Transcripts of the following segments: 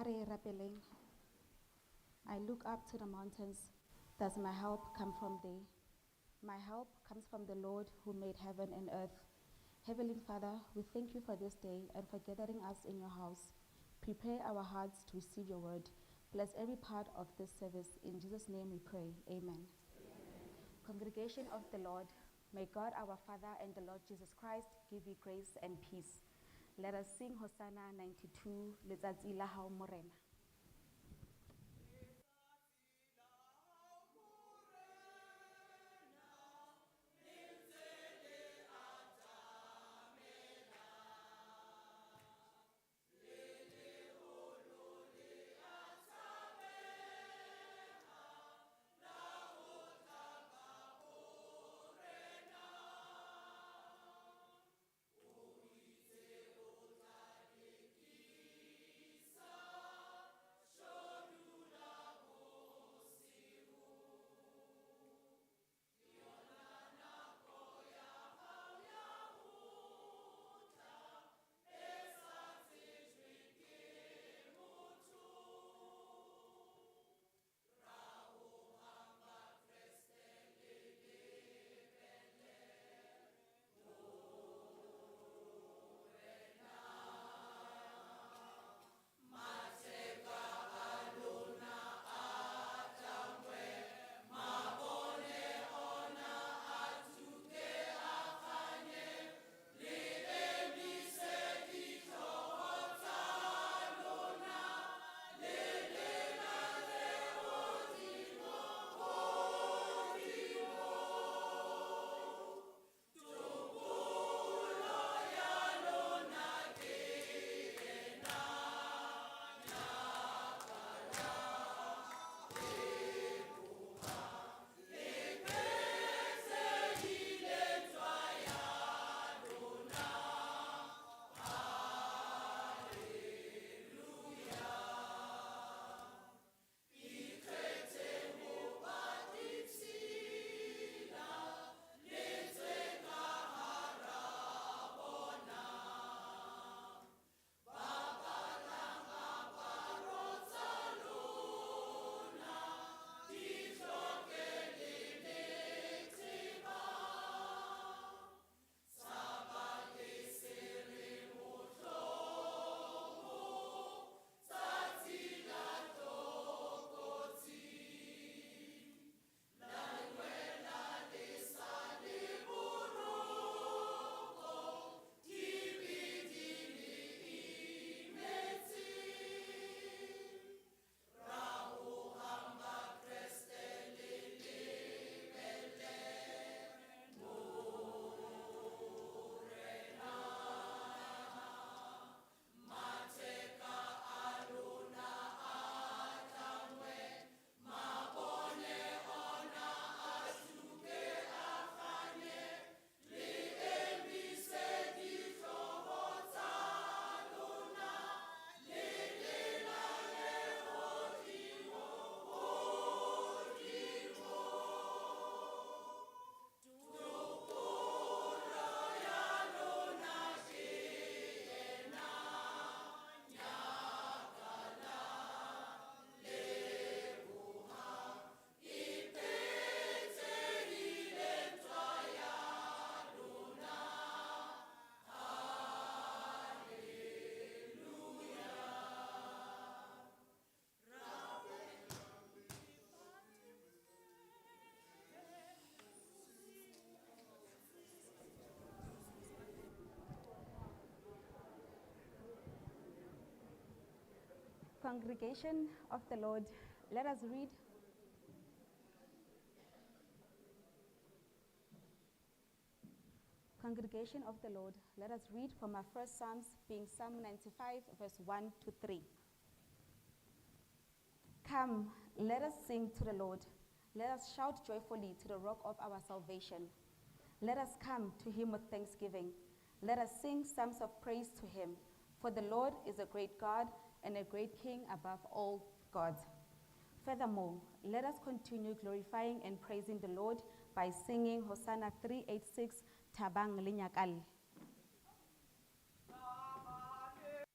A re rapeleng. I look up to the mountains. Does my help come from there? My help comes from the Lord who made heaven and earth. Heavenly Father, we thank you for this day and for gathering us in your house. Prepare our hearts to receive your word. Bless every part of this service. In Jesus' name we pray. Amen. Congregation of the Lord, may God our Father and the Lord Jesus Christ give you grace and peace. Let us sing Hosanna 92, Letsatsi la hao Morena. Congregation of the Lord, let us read Congregation of the Lord, let us read from our first Psalms, being Psalm 95, verse 1 to 3. Come, let us sing to the Lord. Let us shout joyfully to the rock of our salvation. Let us come to him with thanksgiving. Let us sing psalms of praise to him. For the Lord is a great God and a great King above all gods. Furthermore, let us continue glorifying and praising the Lord by singing Hosanna 386, Thabang le Nyakalle. Thabang le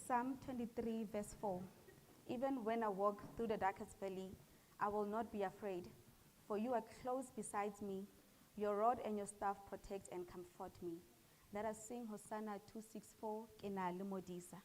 Psalm 23, verse 4. Even when I walk through the darkest valley, I will not be afraid, for you are close beside me. Your rod and your staff protect and comfort me. Let us sing Hosanna 264, Ke na le Modisa.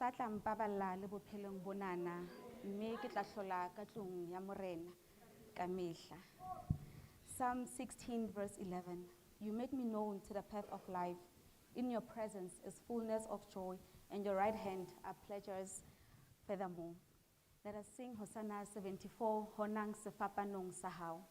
sa tla mpaballa le bophelong bonana, mme ke tla hlola ka tlung ya Morena kamehla. Psalm 16 verse 11. You make me known to the path of life. In your presence is fullness of joy, and your right hand are pleasures furthermore. Let us sing Hosanna 74, Honang Sefapanong sa hao.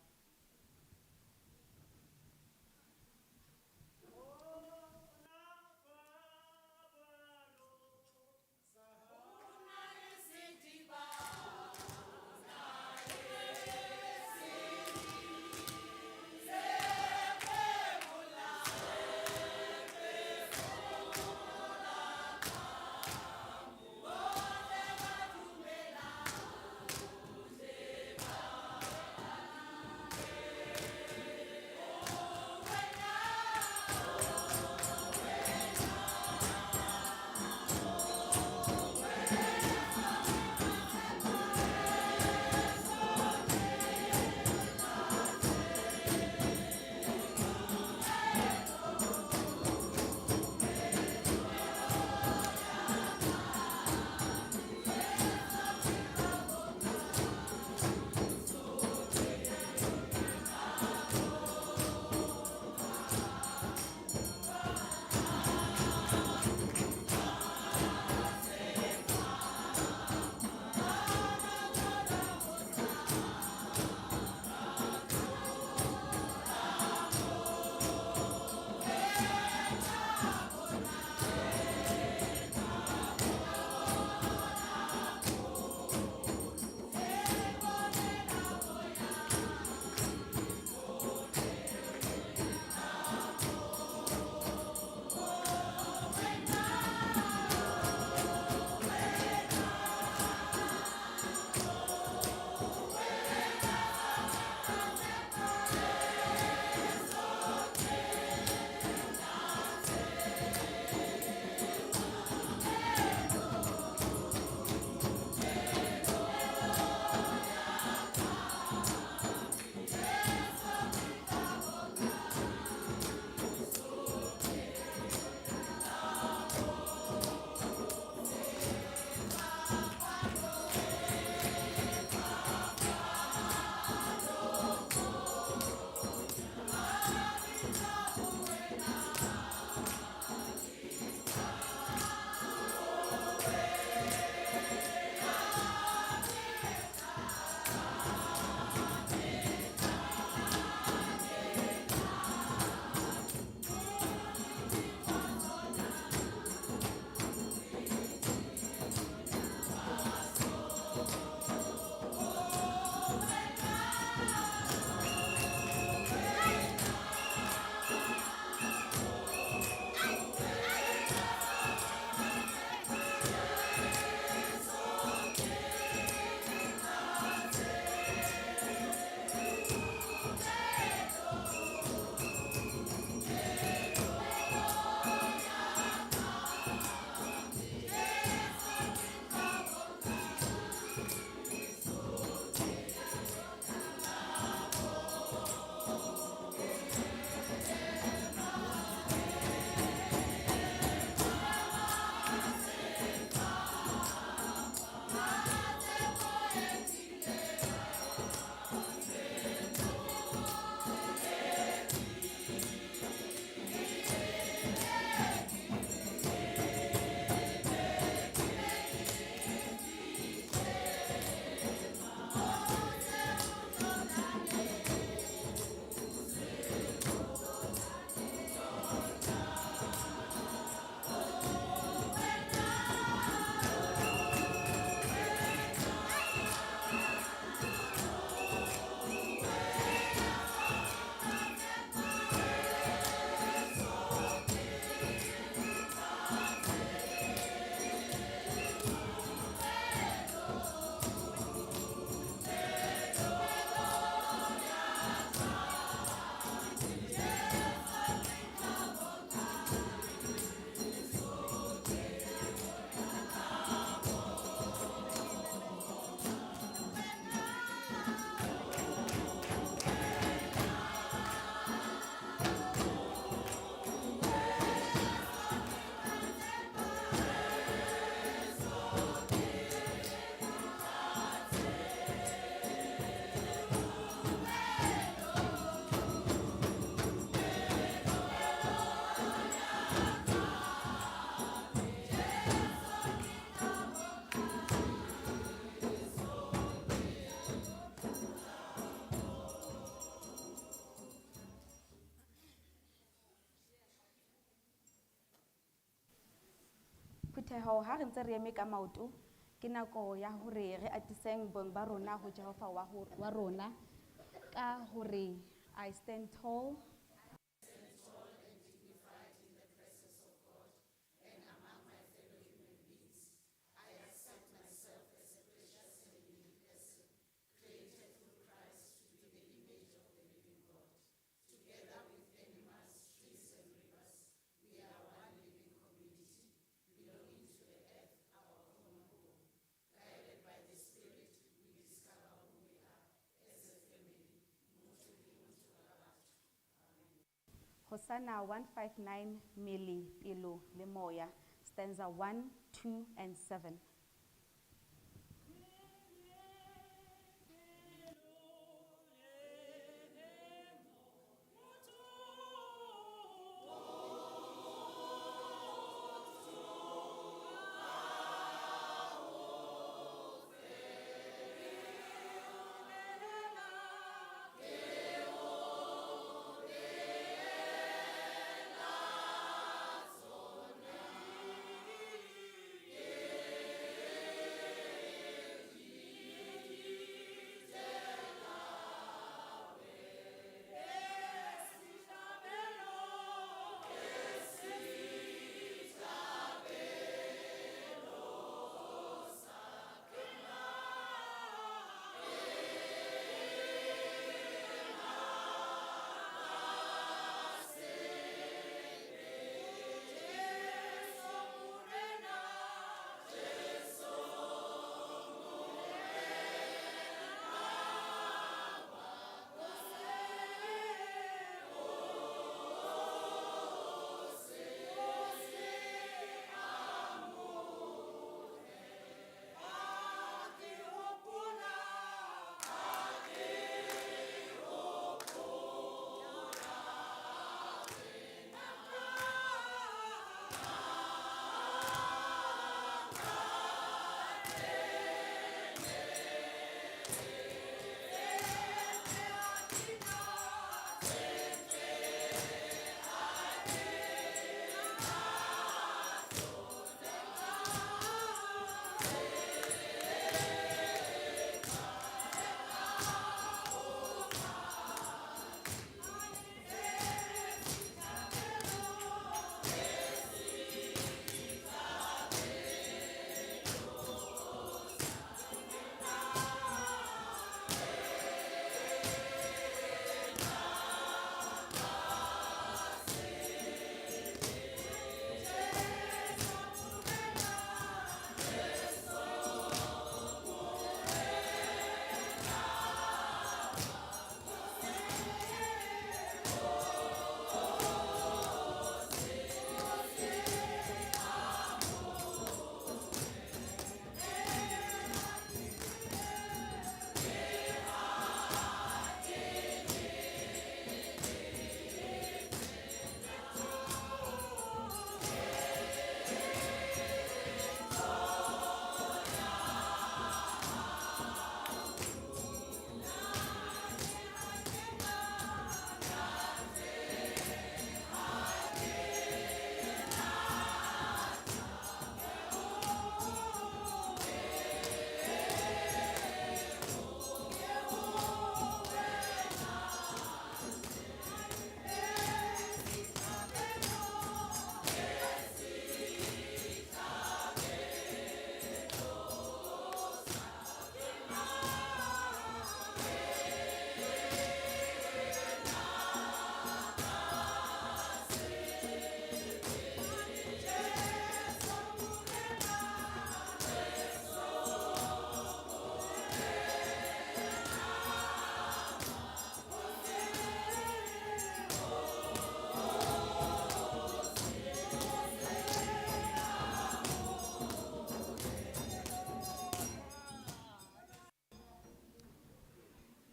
Phutheho ha re ntse re eme ka maoto, ke nako ya hore re atiseng bong ba rona ho Jehova wa rona ka hore I stand tall. Hosanna 159, Mele, Pelo, le Moya, stanza 1, 2, and 7.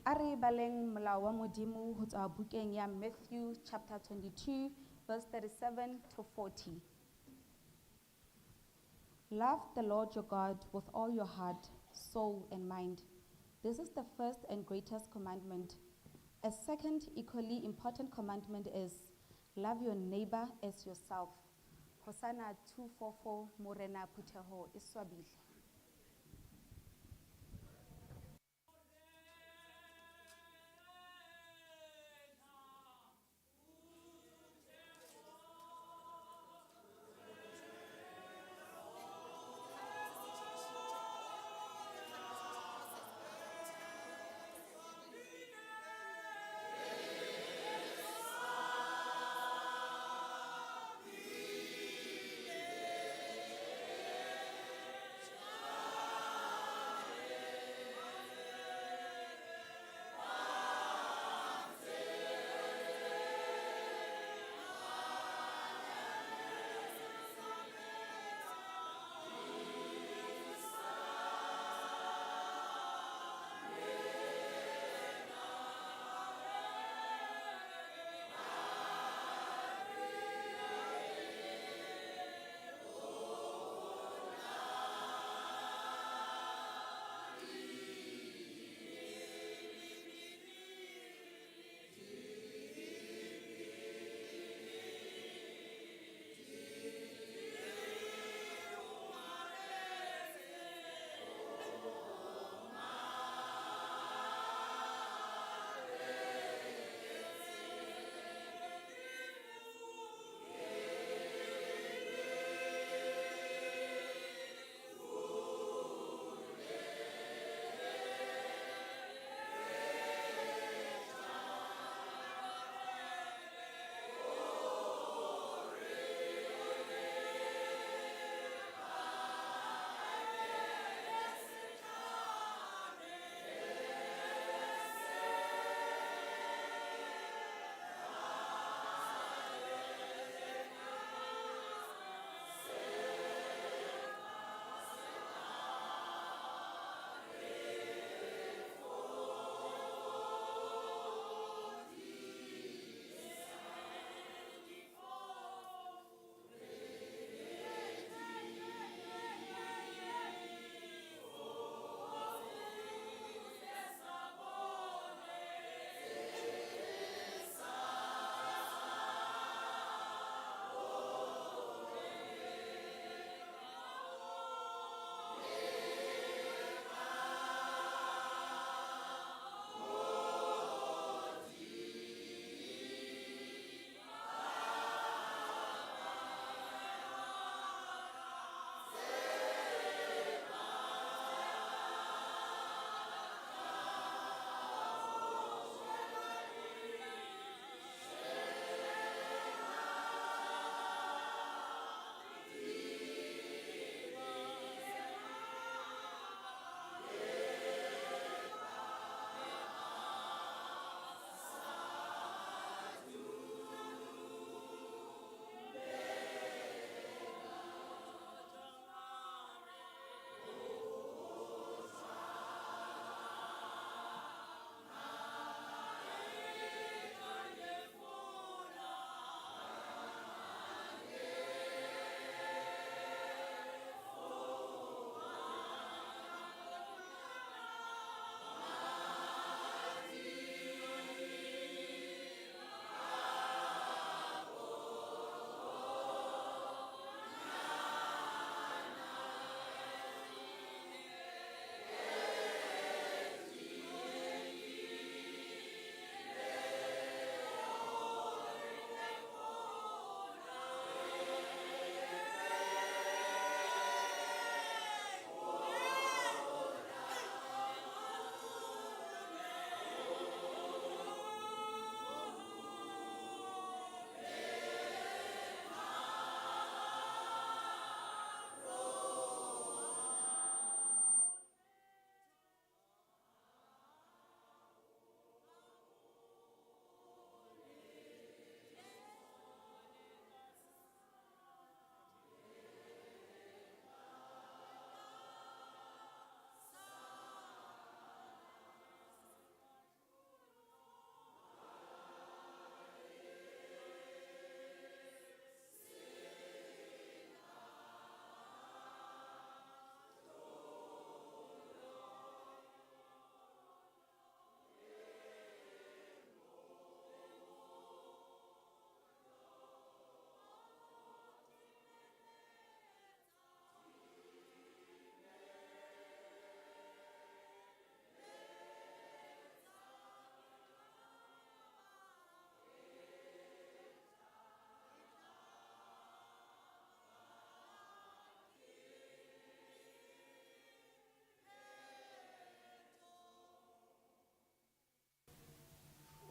A re baleng molao wa Modimo ho tswa bukeng ya Matthew chapter 22 verse 37 to 40. Love the Lord your God with all your heart, soul, and mind. This is the first and greatest commandment. A second equally important commandment is love your neighbor as yourself. Hosanna 244 Morena phutheho e swabile.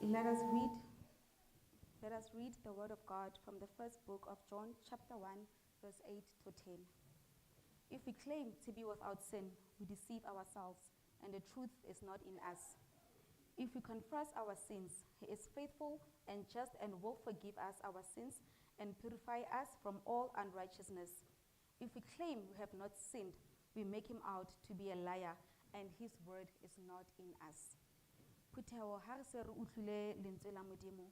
Let us read. Let us read the word of God from the first book of John, chapter 1, verse 8 to 10. If we claim to be without sin, we deceive ourselves, and the truth is not in us. If we confess our sins, he is faithful and just and will forgive us our sins and purify us from all unrighteousness. If we claim we have not sinned, we make him out to be a liar, and his word is not in us. Phuthego ha re se re utlwile lentswe la Modimo,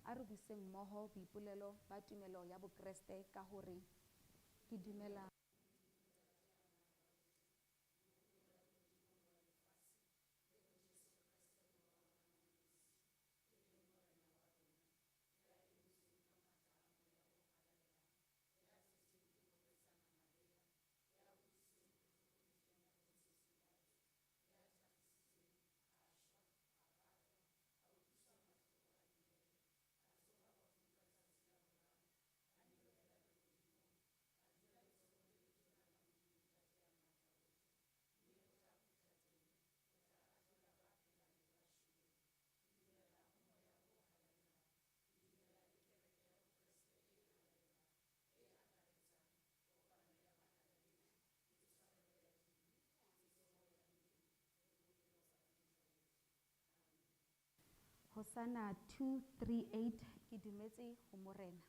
a re buiseng mmoho boipolelo ba tumelo ya Bokreste ka hore ke dumela Hosanna 238, ke dumetse ho Morena.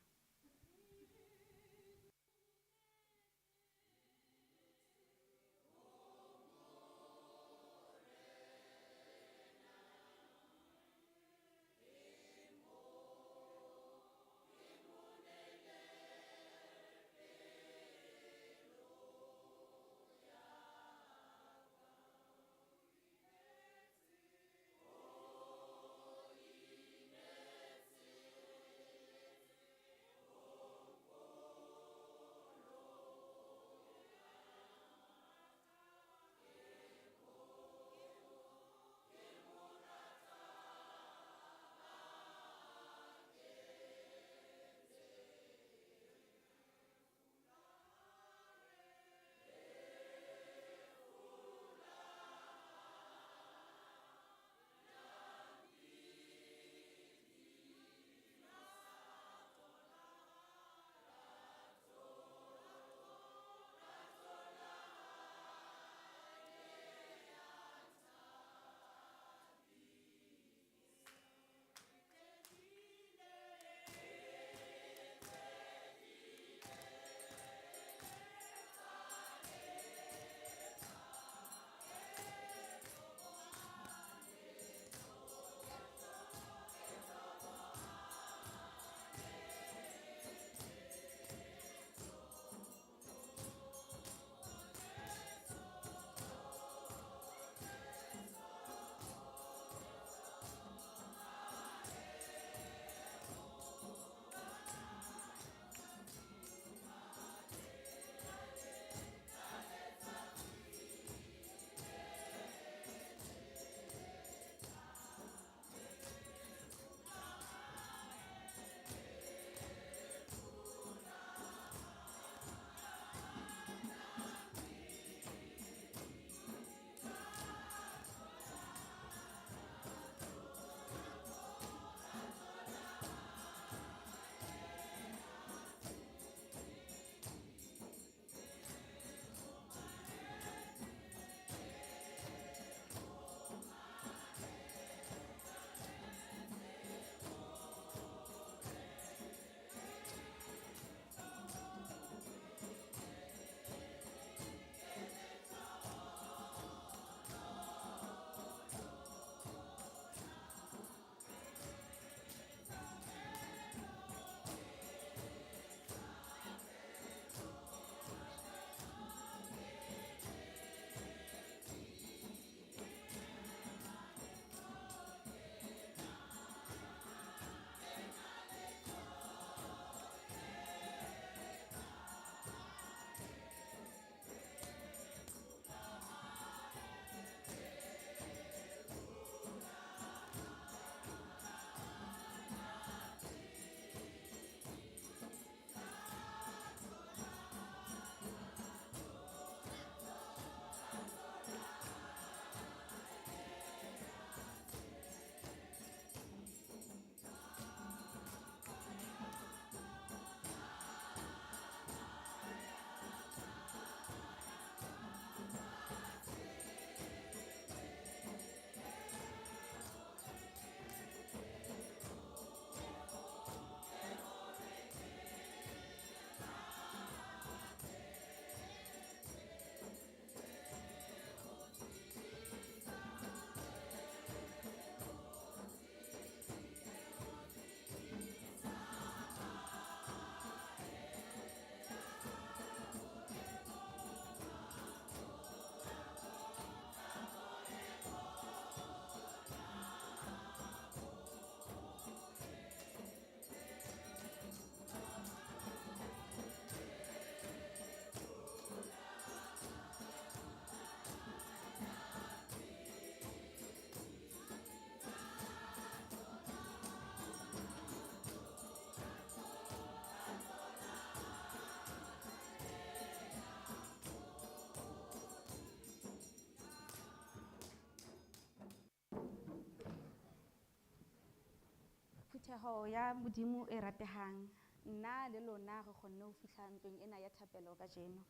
Phutheho ya Modimo e ratehang, nna le lona re kgonne ho fihla ntlong ena ya thapelo kajeno.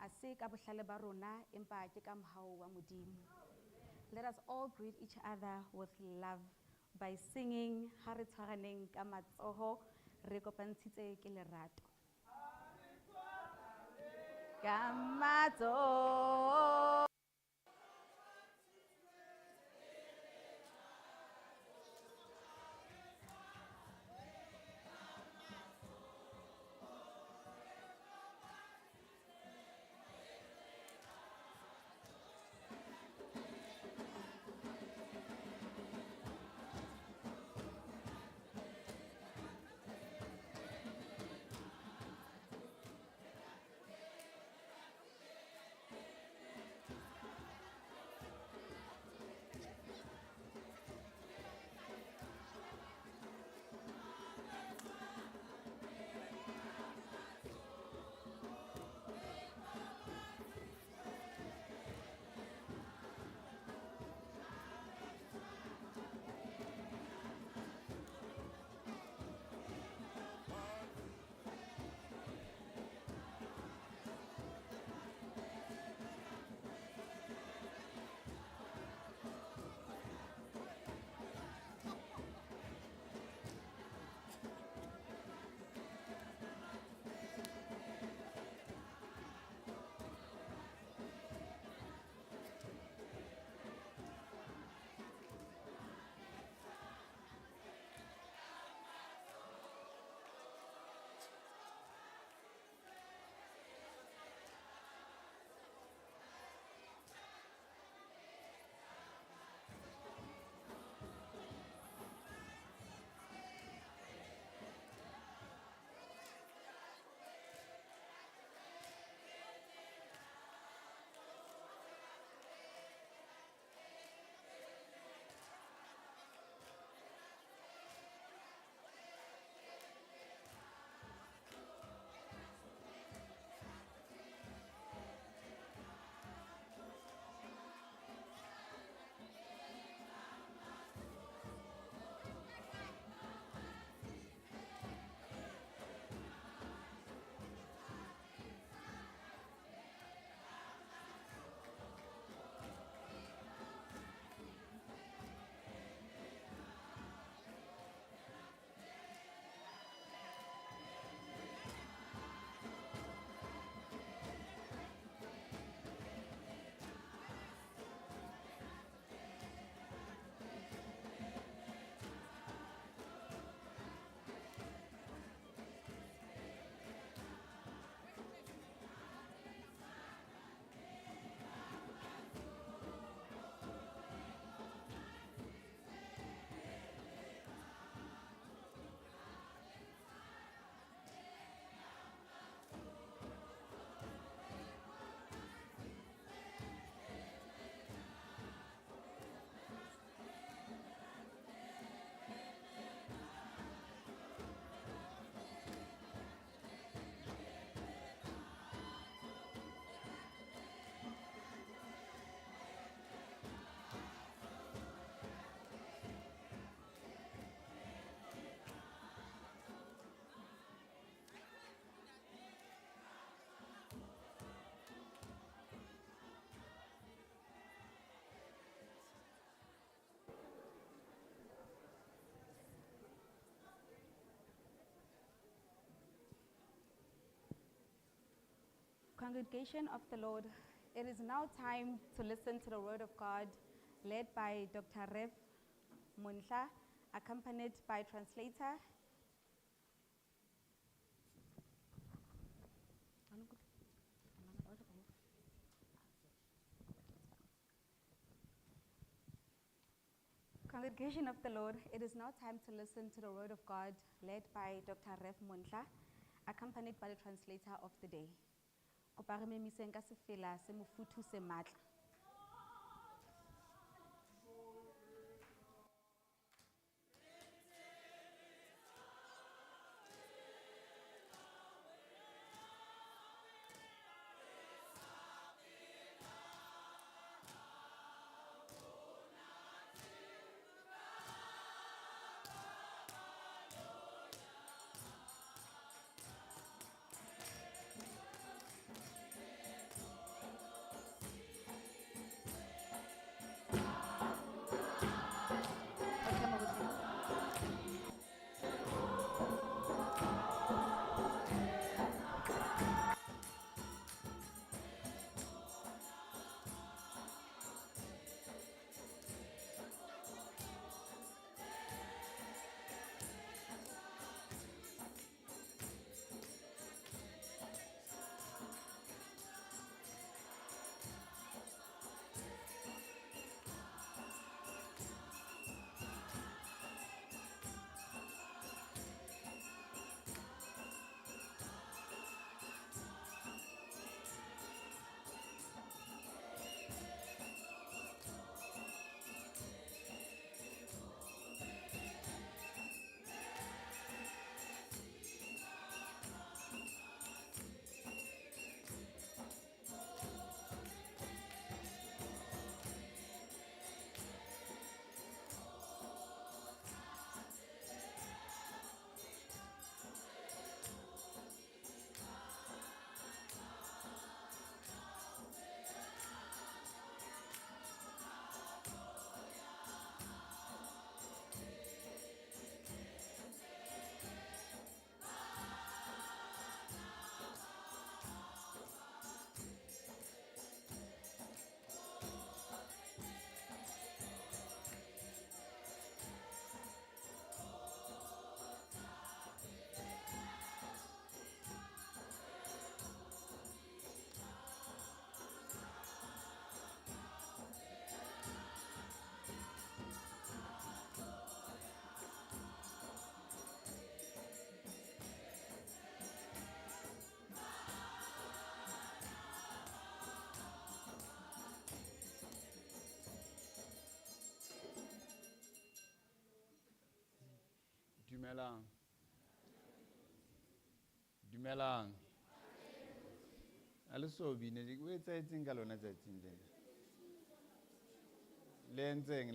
A se ka bohlale ba rona, empa ke ka mohau wa Modimo. Let us all greet each other with love by singing Ha re tshwaraneng ka matsoho, re kopantshitse ke lerato. Ka matsoho. Congregation of the Lord, it is now time to listen to the Word of God, led by Dr. Rev Monhla, accompanied by translator. Congregation of the Lord, it is now time to listen to the Word of God, led by Dr. Rev Monhla, accompanied by the translator of the day. Kopa re memiseng ka sefela se mofuthu se matla. Dumelang. Dumelang. A le so bine, o etsahetseng ka lona tsatsing lena? Le entseng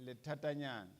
le thatanyana?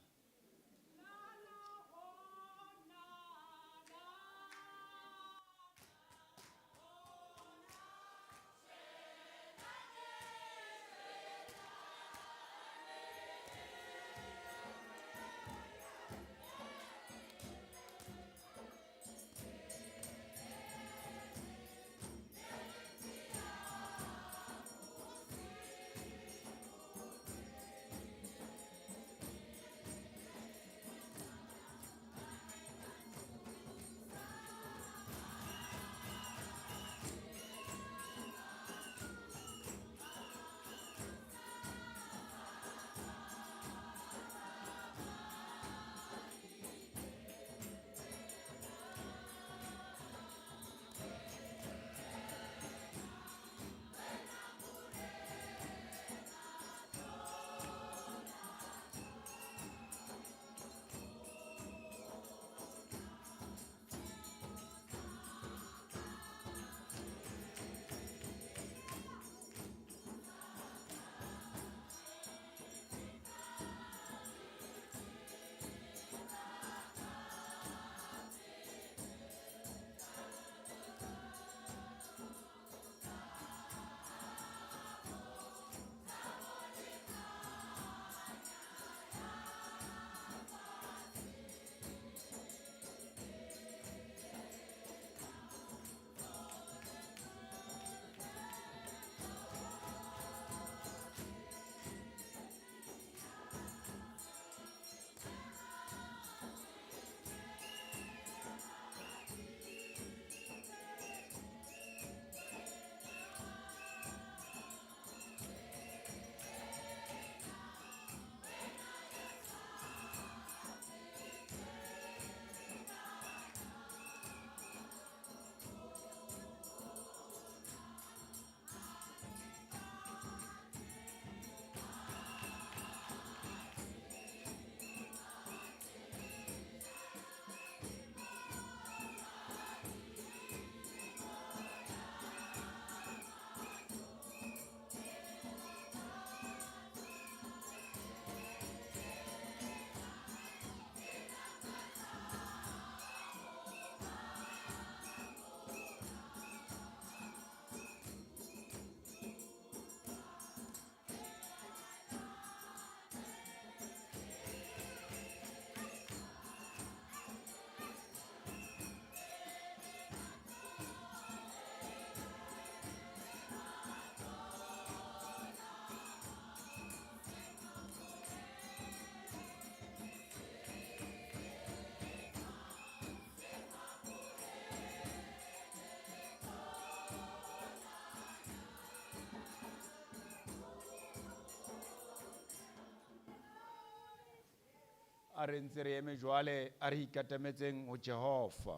A re ntse re eme jwale, a re ikatametseng ho Jehova.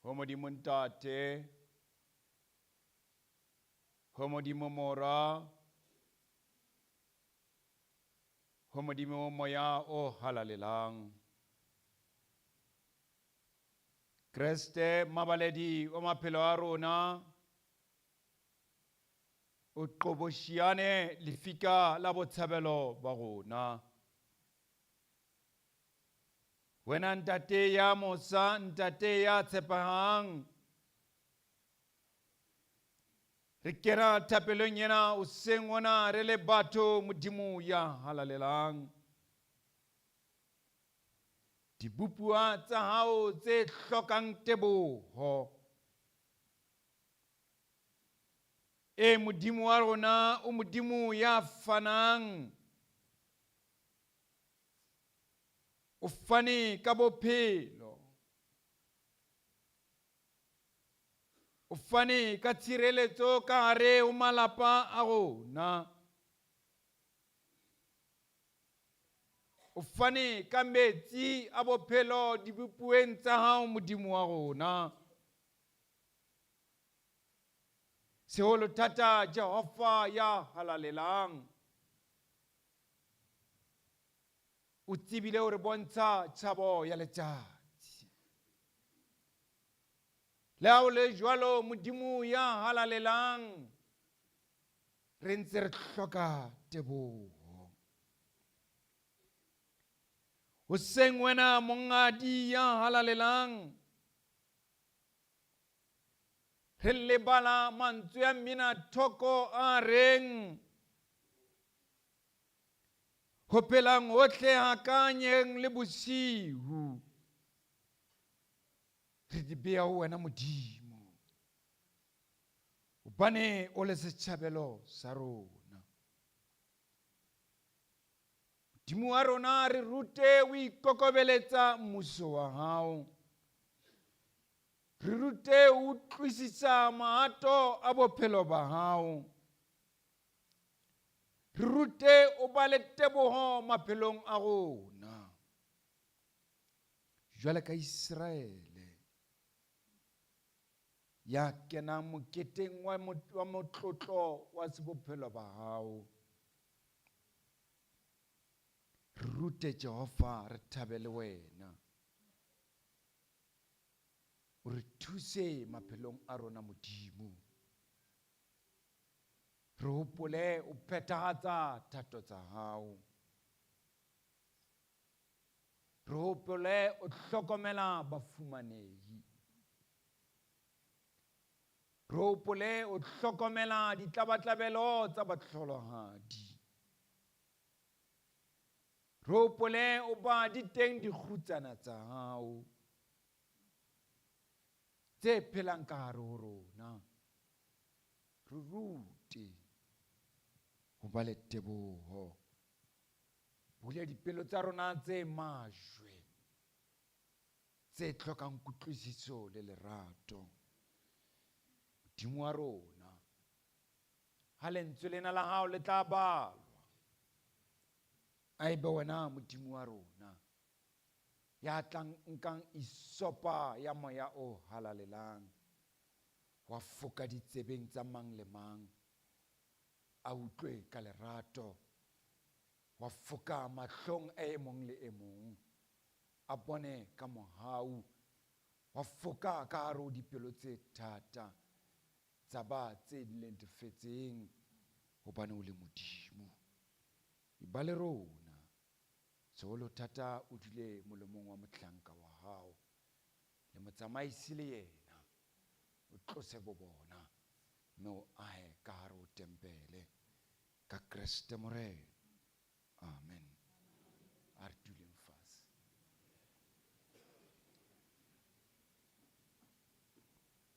Ho Modimo Ntate, ho Modimo Mora, ho Modimo Moya o Halalelang. Kreste mabaledi wa maphelo a rona, o qoboshiane lefika la botshabelo ba rona. Wena ntate ya mosa, ntate ya tshepahang, re kena thapelong ena hoseng hona re le batho Modimo ya halalelang. Dibopuwa tsa hao tse hlokang teboho. E Modimo wa rona, o Modimo ya fanang. O fane ka bophelo. O fane ka tshireletso ka hare ho malapa a rona. O fane ka metsi a bophelo dibopuweng tsa hao Modimo wa rona. Seholo thata Jehova ya halalelang. O tsebile ho re bontsha tshabo ya letsatsi. Le ha o le jwalo Modimo ya halalelang, re ntse re hloka teboho. Hoseng wena mongadi ya halalelang, re lebala mantswe a mmina thoko a reng ho phelang hohle hakanyeng le bosiu re di bea ho wena Modimo, hobane o le setjhabelo sa rona. Modimo wa rona, re rute o ikokobeletsa mmuso wa hao, re rute o utlwisisa mahato a bophelo ba hao, re rute o ba le teboho maphelong a rona jwale ka Iseraele ya kenang moketeng wa motlotlo wa sebophelo ba hao. Re rute Jehova, re thabe le wena, o re thuse maphelong a rona Modimo, re hopole o phethahatsa thato tsa hao, re hopole o hlokomela bafumanehi, re hopole o hlokomela ditlabatlabelo tsa bahlolohadi, re hopole o ba di teng dikgutsana tsa hao tse phelang ka hare ho rona. Re rute ho ba le teboho, bule dipelo tsa rona tse majwe tse hlokang kutlwisiso le lerato. Modimo wa rona, ha lentswe lena la hao le tla balwa, a ebe wena Modimo wa rona ya tlang nkang isopa ya moya o halalelang, wa foka ditsebeng tsa mang le mang, a utlwe ka lerato, wa foka mahlong a e mong le e mong, a bone ka mohau, wa foka ka hare ho dipelo tse thata tsa ba tse lentefetseng, hobane o le Modimo. E ba le rona, seholo thata o dule molomong wa mohlanka wa hao, le motsamaisi le yena, o tlose bo bona, mme o ahe ka hare ho tempele, ka Kreste Morena. Amen. A re duleng fatshe.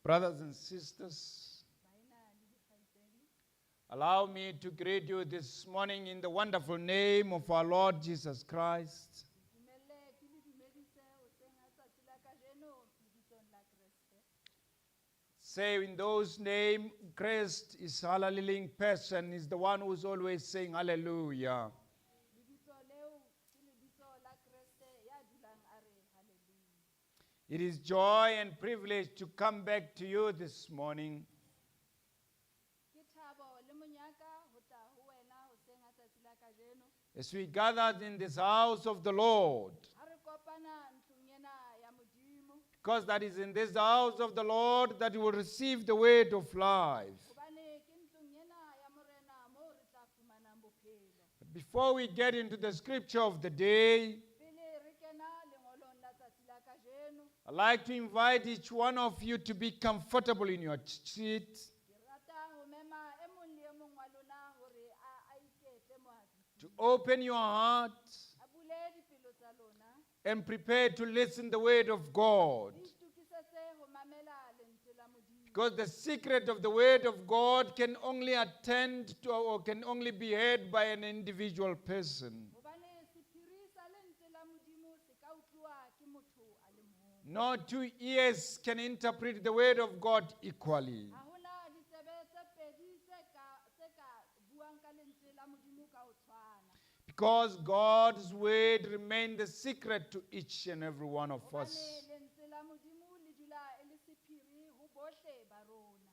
Brothers and sisters, allow me to greet you this morning in the wonderful name of our Lord Jesus Christ. Dumelle ke le dumedise hoseng ha tsatsi la kajeno lebitsong la Kreste. Say in those name, Christ is hallelujah person, is the one who's always saying hallelujah. Lebitso leo ke lebitso la Kreste ya dulang a re hallelujah. It is joy and privilege to come back to you this morning. Ke thabo le monyaka ho tla ho wena hoseng ha tsatsi la kajeno. As we gathered in this house of the Lord, Ha re kopana ntlong ena ya Modimo, because that is in this house of the Lord that you will receive the word of life. hobane ke ntlong ena ya Morena moo re tla fumanang bophelo. But before we get into the scripture of the day, Pele re kena lengolong la tsatsi la kajeno, I'd like to invite each one of you to be comfortable in your seat, ke rata ho mema e mong le e mong wa lona hore a iketle mo a dutseng. to open your heart A bule dipelo tsa lona, and prepare to listen the word of God. le itokisetse ho mamela lentswe la Modimo. Because the secret of the word of God can only attend to or can only be heard by an individual person. Hobane sephiri sa lentswe la Modimo se ka utluwa ke motho a le mong. No two ears can interpret the word of God equally. Ha hona ditsebe tse pedi tse ka buang ka lentswe la Modimo ka ho tshwana. Because God's word remains the secret to each and every one of Hobane us. lentswe la Modimo le dula e le sephiri ho bohle ba rona.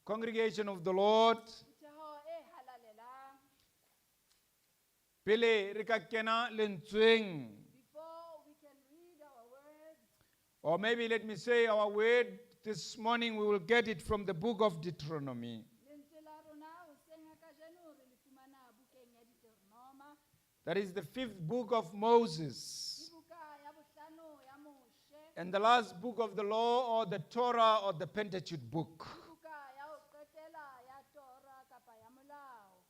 Congregation of the Lord, Phutheho e halalelang. Pele re ka kena lentsweng, Before we can read our words, or maybe let me say our word this morning, we will get it from the book of Deuteronomy. Lentswe la rona hoseng ha kajeno re le fumana bukeng ya Deuteronoma. That is the fifth book of Moses Ke buka ya bohlano ya Moshe. And the last book of the law or the Torah or the Pentateuch book. Ke buka ya ho qetela ya Torah kapa ya Molao.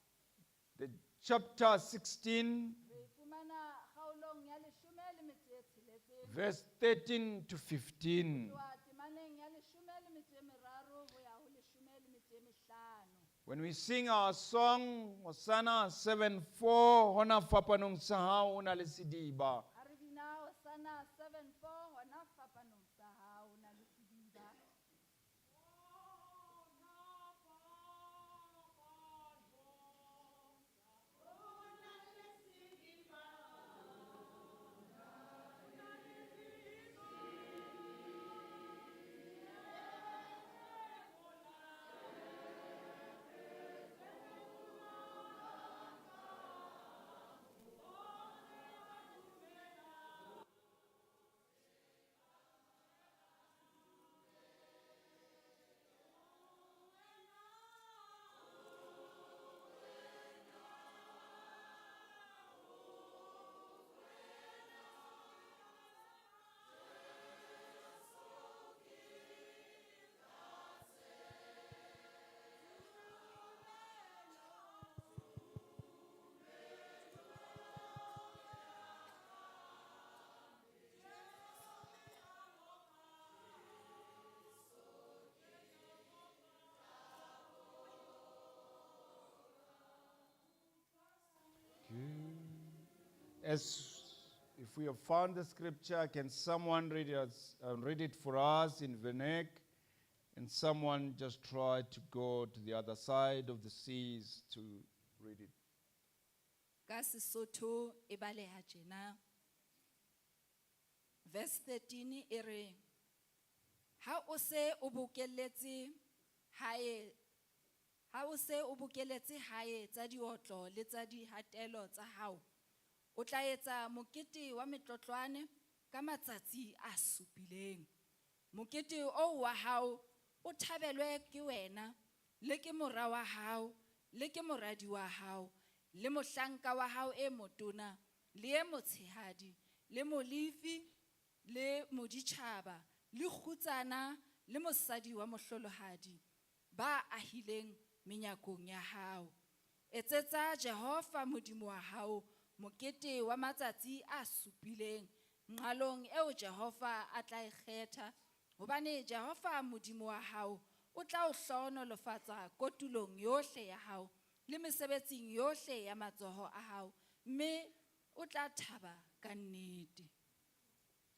The chapter 16, Re e fumana kgaolong ya 16, verse 13 to 15. Tloha temaneng ya 13 ho ya ho 15. When we sing our song, Hosanna 7:4, hona fapanong sa hao o na le sediba. Ha re bina Hosanna 7:4, hona fapanong sa hao o na le sediba. As if we have found the scripture, can someone read it for us in Vernac? And someone just try to go to the other side of the seas to read it. Ka Sesotho e baleha tjena. Verse 13 e re, ha o se o bokeletse hae, ha o se o bokeletse hae tsa diotlo le tsa dihatelo tsa hao, o tla etsa mokete wa metlotlwane ka matsatsi a supileng. Mokete oo wa hao o thabelwe ke wena le ke mora wa hao le ke moradi wa hao le mohlanka wa hao e motona le e motshehadi le molefi le moditjhaba le kgutsana le mosadi wa mohlolohadi ba ahileng menyakong ya hao. Etsetsa Jehova Modimo wa hao mokete wa matsatsi a supileng nqalong eo Jehova a tla e kgetha, hobane Jehova Modimo wa hao o tla o hlohonolofatsa kotulong yohle ya hao le mesebetsing yohle ya matsoho a hao, mme o tla thaba ka nnete.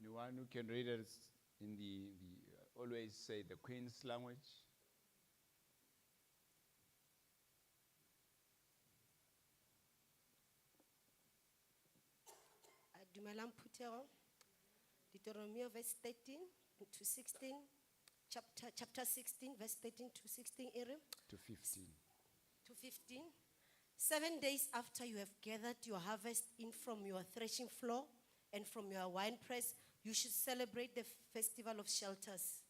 Anyone who can read it in the always say the Queen's language? Dumelang phuthego. Deuteronomy verse 13 to 16, chapter 16, verse 13 to 16, e re, To 15. To 15. 7 days after you have gathered your harvest in from your threshing floor and from your wine press, you should celebrate the festival of shelters.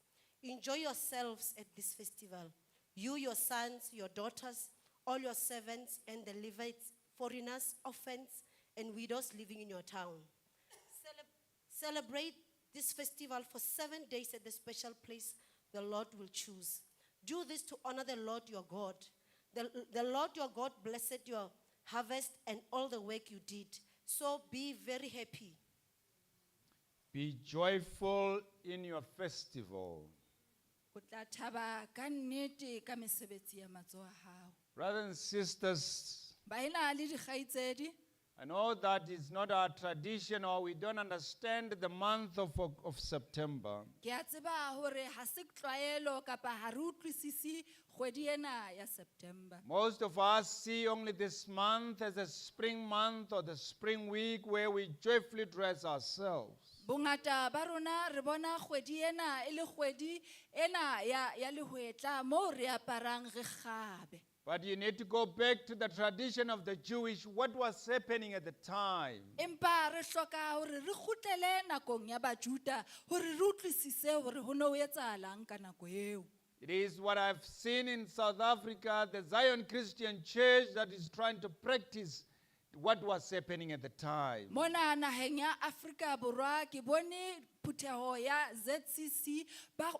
Enjoy yourselves at this festival. You, your sons, your daughters, all your servants, and the Levites, foreigners, orphans, and widows living in your town. Celebrate this festival for 7 days at the special place the Lord will choose. Do this to honor the Lord your God. The Lord your God blessed your harvest and all the work you did. So be very happy. Be joyful in your festival. O tla thaba ka nnete ka mesebetsi ya matsoho a hao. Brothers and sisters, Baena le dikgaitsedi, I know that it's not our tradition or we don't understand the month of September. Ke a tseba hore ha se tlwaelo kapa ha re utlwisisi kgwedi ena ya September. Most of us see only this month as a spring month or the spring week where we joyfully dress ourselves. Bongata ba rona re bona kgwedi ena e le kgwedi ena ya lehwetla moo re aparang re kgabe. But you need to go back to the tradition of the Jewish, what was happening at the time. Empa re hloka hore re kgutlele nakong ya Bajuda hore re utlwisise hore ho no ho etsahalang ka nako eo. It is what I've seen in South Africa, the Zion Christian Church that is trying to practice what was happening at the time. Mona naheng ya Afrika Borwa ke bone phutheho ya ZCC ba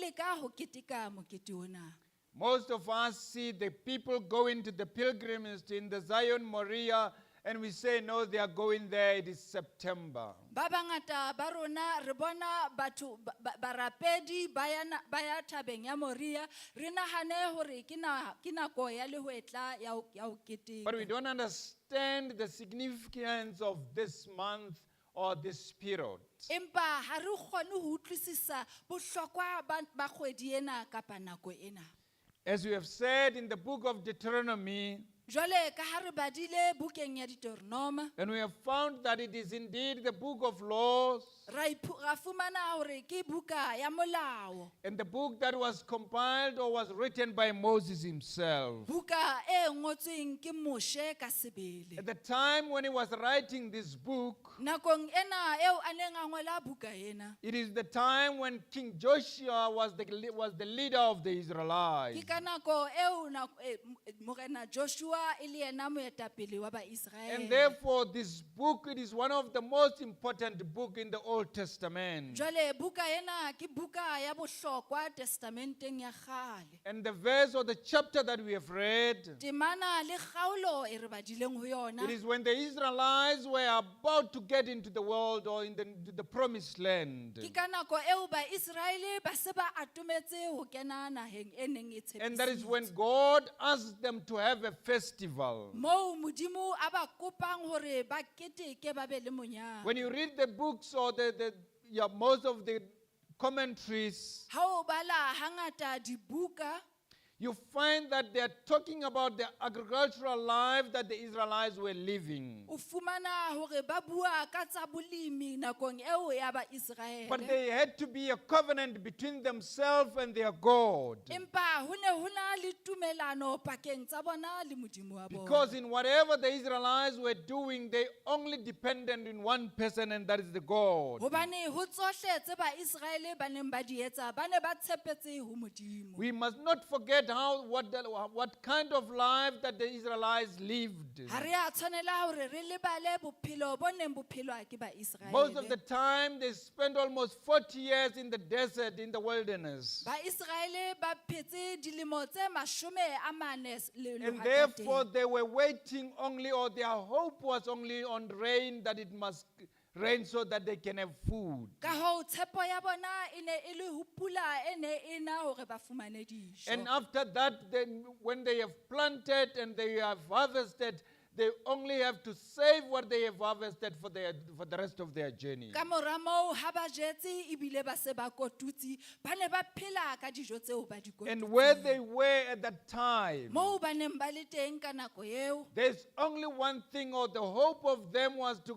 leka ho keteka mokete ona. Most of us see the people going to the pilgrimage in the Zion Moria, and we say, no, they are going there, it is September. Ba bangata ba rona re bona batho barapedi ba ya thabeng ya Moria, re nahane hore ke nako ya lehwetla ya ho keteka. But we don't understand the significance of this month or this period. Empa ha re kgone ho utlwisisa bohlokwa ba kgwedi ena kapa nako ena. As we have said in the book of Deuteronomy, Jwale ka ha re badile bukeng ya Deuteronoma, and we have found that it is indeed the book of laws ra fumana hore ke buka ya molao. and the book that was compiled or was written by Moses himself. Buka e ngotsweng ke Moshe ka sebele. At the time when he was writing this book, Nakong ena eo a neng a ngola buka ena. it is the time when King Joshua was the leader of the Israelites. Ke ka nako eo Morena Joshua e le yena moetapele wa Baiseraele. And therefore, this book, it is one of the most important book in the Old Testament. Jwale buka ena ke buka ya bohlokwa testamenteng ya kgale. And the verse or the chapter that we have read, Temana le kgaolo e re badileng ho yona. it is when the Israelites were about to get into the world or into the promised land. Ke ka nako eo Baiseraele ba se ba atometse ho kena naheng e neng e And that is when tshepisitswe. God asked them to have a festival. Moo Modimo a ba kopang hore ba keteke ba be le monyaka. When you read the books or most of the commentaries, Ha o bala hangata dibuka, you find that they are talking about the agricultural life that the Israelites were living. o fumana hore ba bua ka tsa bolemi nakong eo ya ba Israele. But there had to be a covenant between themselves and their God. Empa ho ne ho na le tumelano pakeng tsa bona le Modimo wa bona. Because in whatever the Israelites were doing, they only depended on one person, and that is the God. Hobane ho tsohle tse ba Israele ba neng ba di etsa, ba ne ba tshepetse ho Modimo. We must not forget what kind of life that the Israelites lived. Ha re a tshwanela hore re lebale bophelo bo neng bo phelwa ke ba Most of Israele. the time, they spent almost 40 years in the desert, in the wilderness. Ba Israele ba phetse dilemo tse mashome a mane And lehwatateng. therefore, they were waiting only, or their hope was only on rain, that it must rain so that they can have food. Ka hoo, tshepo ya bona e ne e le ho pula e ne e na hore ba fumane dijo. And after that, then when they have planted and they have harvested, they only have to save what they have harvested for the rest of their journey. Ka mora moo, ha ba jetse ebile ba se ba kotutse, ba ne ba phela ka dijo tseo ba di And where kotutseng. they were at that time, Moo ba neng ba le teng ka nako eo, there's only one thing, or the hope of them was to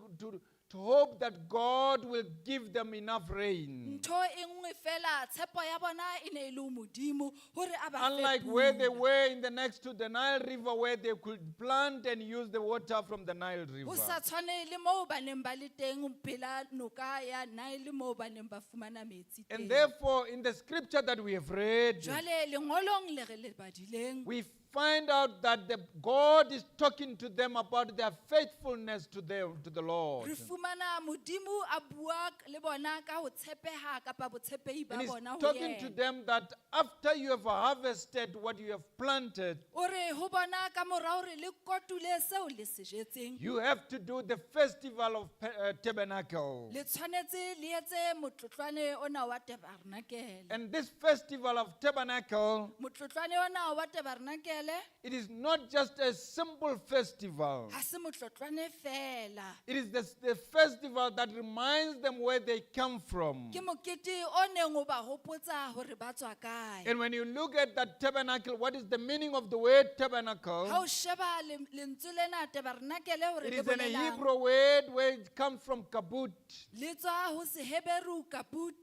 hope that God will give them enough rain. ntho e nngwe fela, tshepo ya bona e ne e le ho Modimo hore a ba fe Unlike where they pula. were in the next to the Nile River, where they could plant and use the water from the Nile Ho River. sa tshwane le moo ba neng ba le teng pela noka ya Nile moo ba neng ba fumana metsi And teng. therefore, in the scripture that we have read, Jwale lengolong le re le badileng, we find out that the God is talking to them about their faithfulness to the Lord. re fumana Modimo a bua le bona ka ho tshepeha kapa botshepehi ba And he's bona ho talking to yena. them that after you have harvested what you have planted, O re ho bona ka mora hore le kotule seo le se jetseng, you have to do the festival of tabernacle. le tshwanetse le etse motlotlwane ona wa tabernakel. And this festival of tabernacle, Motlotlwane ona wa tabernakel it is not just a simple festival. Ha se motlotlwane fela. It is the festival that reminds them where they come from. Ke mokete o neng o ba hopotsa hore ba tswa kae. And when you look at that tabernacle, what is the meaning of the word tabernacle? Ha o sheba lentswe lena tabernakele hore It le is an bolelang. Hebrew word where it comes from kabut. Le tswa ho Seheberu kaput.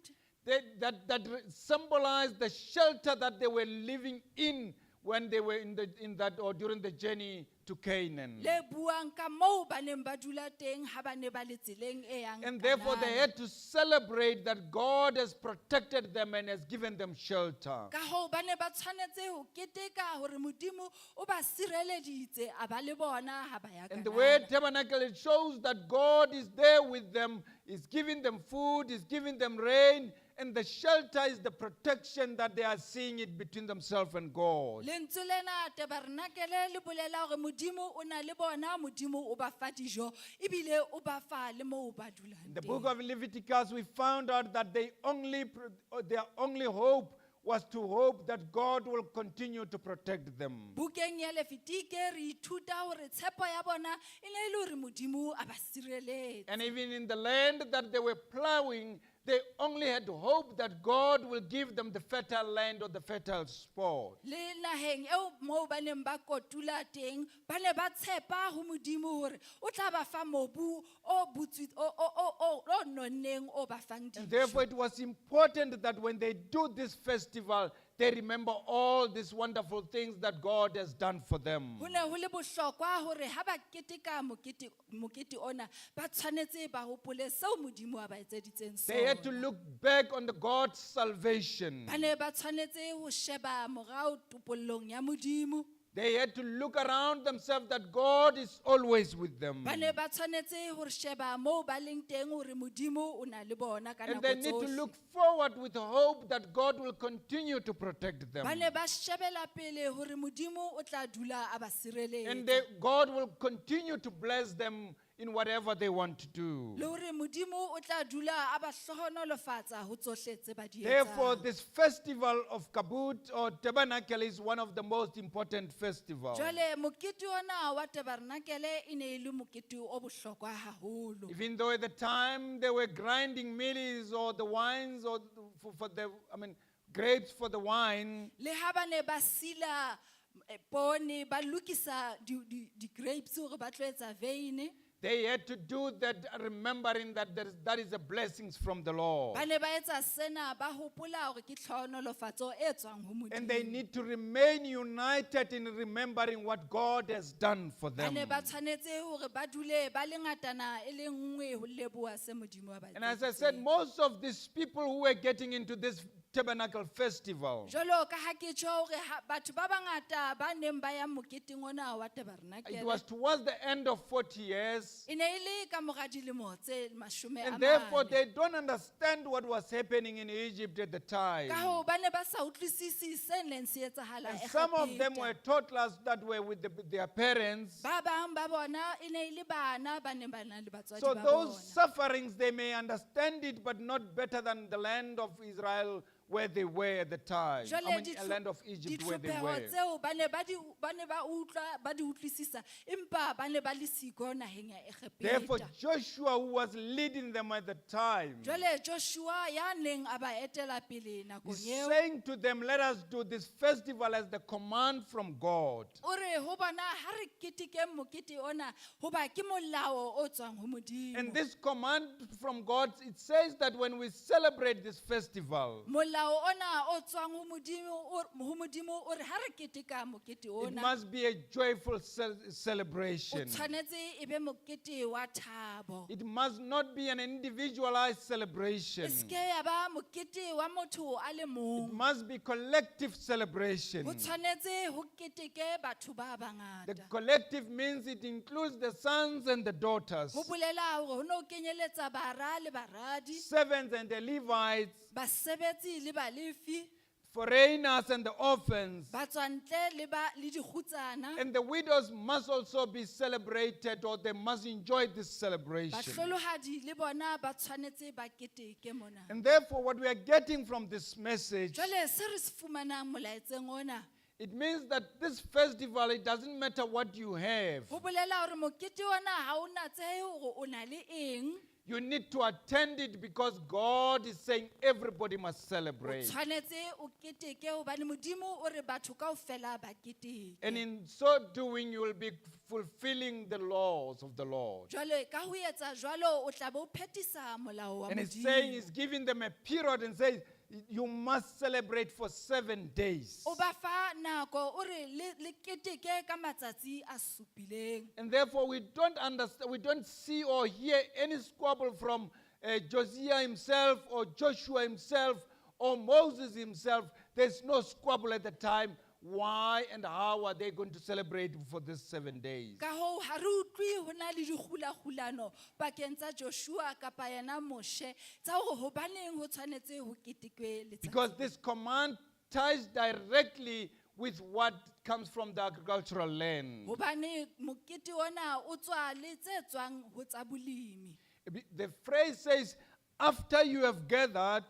That symbolized the shelter that they were living in when they were in that or during the journey to Canaan. Le buang ka moo ba neng ba dula teng ha ba ne ba le tseleng e yang And therefore, they Kanana. had to celebrate that God has protected them and has given them shelter. Ka hoo ba ne ba tshwanetse ho keteka hore Modimo o ba sireleditse a ba le bona ha ba ya And the word Kanana. tabernacle, it shows that God is there with them, is giving them food, is giving them rain, and the shelter is the protection that they are seeing it between themselves and God. Lentswe lena tabernakele le bolela hore Modimo o na le bona, Modimo o ba fa dijo ebile o ba fa le moo ba dulang In the teng. book of Leviticus, we found out that their only hope was to hope that God will continue to protect them. Bukeng ya Lefitike re ithuta hore tshepo ya bona e ne e le hore Modimo a ba sireletse. And even in the land that they were plowing, they only had hope that God will give them the fertile land or the fertile spot. Le naheng eo moo ba neng ba kotula teng, ba ne ba tshepa ho Modimo hore o tla ba fa mobu o butswi o nonneng o ba fang And dijo. therefore, it was important that when they do this festival, they remember all these wonderful things that God has done for them. Ho ne ho le bohlokwa hore ha ba keteka mokete ona, ba tshwanetse ba hopole seo Modimo a ba etseditseng They had to sona. look back on the God's salvation. Ba ne ba tshwanetse ho sheba morao topollong ya Modimo. They had to look around themselves that God is always with them. Ba ne ba tshwanetse ho sheba moo ba leng teng hore Modimo o na le bona ka And nako they need to tsohle. look forward with hope that God will continue to protect them. Ba ne ba shebela pele hore Modimo o tla dula a ba sireletsa. And God will continue to bless them in whatever they want to do. Le hore Modimo o tla dula a ba hlohonolofatsa ho tsohle tse ba di Therefore, etsang. this festival of Kabut or Tabernacle is one of the most important festivals. Jwale mokete ona wa tabernakele e ne e le mokete o bohlokwa haholo. Even though at the time they were grinding mealies or the wines or for the, I mean, grapes for the wine, Le ha ba ne ba sila poone ba lokisa di grapes hore ba tlo etsa veine. they had to do that remembering that that is a blessing from the Lord. Ba ne ba etsa sena ba hopola hore ke tlhohonolofatso e tswang ho And they Modimo. need to remain united in remembering what God has done for Ba them. ne ba tshwanetse hore ba dule ba le ngatana e le nngwe ho leboha se Modimo a ba And as I said, etseditseng. most of these people who were getting into this tabernacle festival, Jwalo ka ha ke tjho hore batho ba bangata ba neng ba ya moketeng ona wa it tabernakele was towards the end of 40 years. e ne e le ka mora dilemo tse mashome a And therefore, mane. they don't understand what was happening in Egypt at the time. Ka hoo ba ne ba sa utlwisisi se neng se etsahala And some of them Egepeta. were toddlers that were with their parents. Ba bang ba bona e ne e le bana ba neng ba na le batswadi So ba those bona. sufferings, they may understand it, but not better than the land of Israel where they were at the time. I Jwale mean, the land of Egypt where they ditlhopheho were. tseo ba ne ba di ba ne ba utlwa ba di utlwisisa empa ba ne ba le siko naheng ya Therefore, Egepeta. Joshua, who was leading them at the time, Jwale Joshua ya neng a ba etela pele nakong is eo saying to them, let us do this festival as the command from God. o re ho bona ha re ketekeng mokete ona hoba ke molao o tswang ho Modimo. And this command from God, it says that when we celebrate this festival, Molao ona o tswang ho Modimo ho Modimo o re ha re keteka mokete it ona must be a joyful o celebration. tshwanetse e be mokete wa thabo. It must not be an individualized celebration. E seke ya ba mokete wa motho a le It mong. must be collective celebration. Ho tshwanetse ho keteke batho ba The bangata. collective means it includes the sons and the daughters, Ho bolela hore ho no kenyeletsa bara le baradi, servants and the Levites, basebetsi le balefi, foreigners and the orphans. batswantle le ba le dikgutsana. And the widows must also be celebrated, or they must enjoy this celebration. Bahlolohadi le bona ba tshwanetse ba keteke mona. And therefore, what we are getting from this message Jwale se re se fumanang molaetseng ona It means that this festival, it doesn't matter what you have. Ho bolela hore mokete ona ha o natsehe hore o na le eng. You need to attend it because God is saying everybody must O celebrate. tshwanetse o keteke hobane Modimo o re batho kaofela ba keteke. And in so doing, you will be fulfilling the laws of the Lord. Jwale ka ho etsa jwalo o tla be o phethisa molao wa And he's saying, Modimo. he's giving them a period and says, you must celebrate for 7 days. O ba fa nako o re le keteke ka matsatsi a supileng. And therefore, we don't understand, we don't see or hear any squabble from Josiah himself or Joshua himself or Moses himself. There's no squabble at the time. Why and how are they going to celebrate for these 7 days? Ka hoo ha re utlwe ho na le dikgulakgulano pakeng tsa Joshua kapa yena Moshe tsa hore hobaneng ho tshwanetse ho ketekwe letsatsi. Because this command ties directly with what comes from the agricultural land. Hobane mokete ona o tswa le tse tswang ho tsa bolemi. The phrase says, after you have gathered,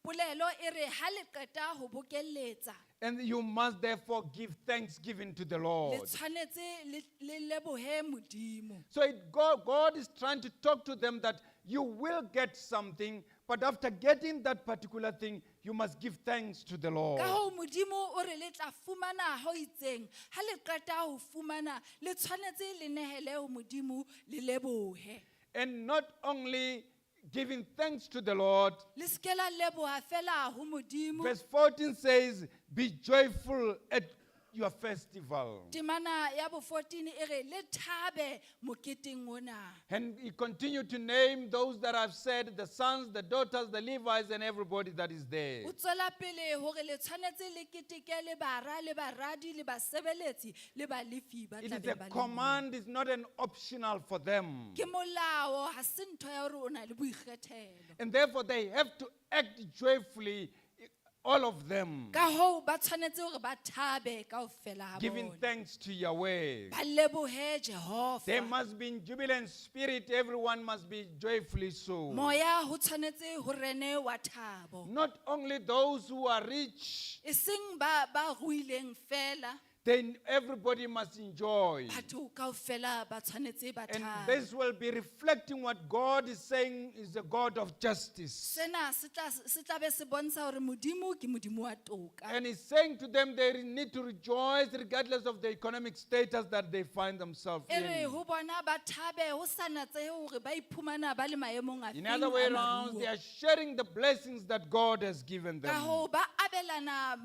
Polelo e re ha le qeta ho bokelletsa and you must therefore give thanksgiving to the le Lord. tshwanetse le lebohe Modimo. So God is trying to talk to them that you will get something, but after getting that particular thing, you must give thanks to the Lord. Ka hoo Modimo o re le tla fumana ho itseng ha le qeta ho fumana le tshwanetse le nehele ho Modimo le lebohe. And not only giving thanks to the Lord, Le se ke la leboha fela ho Modimo. verse 14 says, be joyful at your festival. Temana ya bo 14 e re le thabe moketeng ona. And he continued to name those that I've said, the sons, the daughters, the Levites, and everybody that is there. O tswela pele hore le tshwanetse le keteke le bara le baradi le basebeletsi le balefi ba It is tla a beng ba le moo. command, it's not an optional for them. Ke molao ha se ntho ya hore o na le boikgethelo. And therefore, they have to act joyfully, all of them, Ka hoo ba tshwanetse hore ba thabe kaofela ha giving bona. thanks to Yahweh. Ba lebohe There Jehova. must be in jubilant spirit, everyone must be joyfully so. Moya ho tshwanetse ho rene wa thabo. Not only those who are rich, E seng ba ruileng fela. then everybody must enjoy. Batho kaofela ba tshwanetse ba And thabe. this will be reflecting what God is saying is a God of justice. Sena se tla be se bontsha hore Modimo ke Modimo wa toka. And he's saying to them they need to rejoice regardless of the economic status that they find themselves E re in. ho bona ba thabe ho sa natsehe hore ba iphumana ba le maemong a In feng other way a around, maruo. they are sharing the blessings that God has given Ka them. hoo ba abelana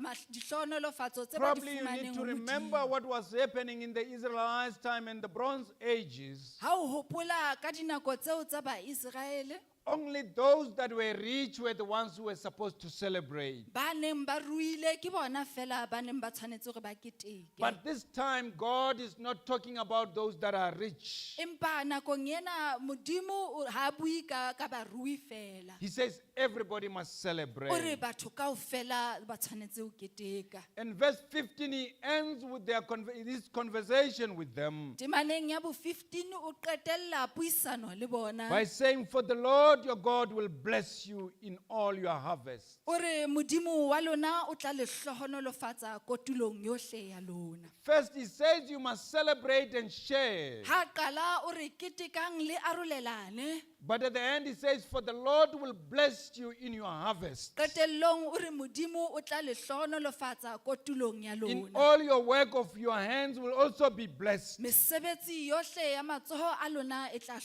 dihlohonolofatso tse ba di Probably you fumaneng need to ho remember Modimo. what was happening in the Israelites' time in the Bronze Ages. Ha o hopola ka dinako tseo tsa Baiseraele, Only those that were rich were the ones who were supposed to celebrate. ba neng ba ruile ke bona fela ba neng ba tshwanetse hore ba keteke. But this time, God is not talking about those that are rich. Empa nakong ena Modimo ha a bue ka barui fela. He says everybody must O re celebrate. batho kaofela ba tshwanetse ho keteka. And verse 15, he ends with this conversation with them Temaneng ya bo 15 o qetella puisano le bona. by saying, "For the Lord your God will bless you in all your harvests." O re Modimo wa lona o tla le hlohonolofatsa kotulong yohle ya lona. First, he says you must celebrate and share. Ha qala o re ketekang le arolelane. But at the end, he says, "For the Lord will bless you in your harvest." Qetellong o re Modimo o tla le hlohonolofatsa kotulong ya In lona. all your work of your hands will also be blessed, Mesebetsi yohle ya matsoho a lona e tla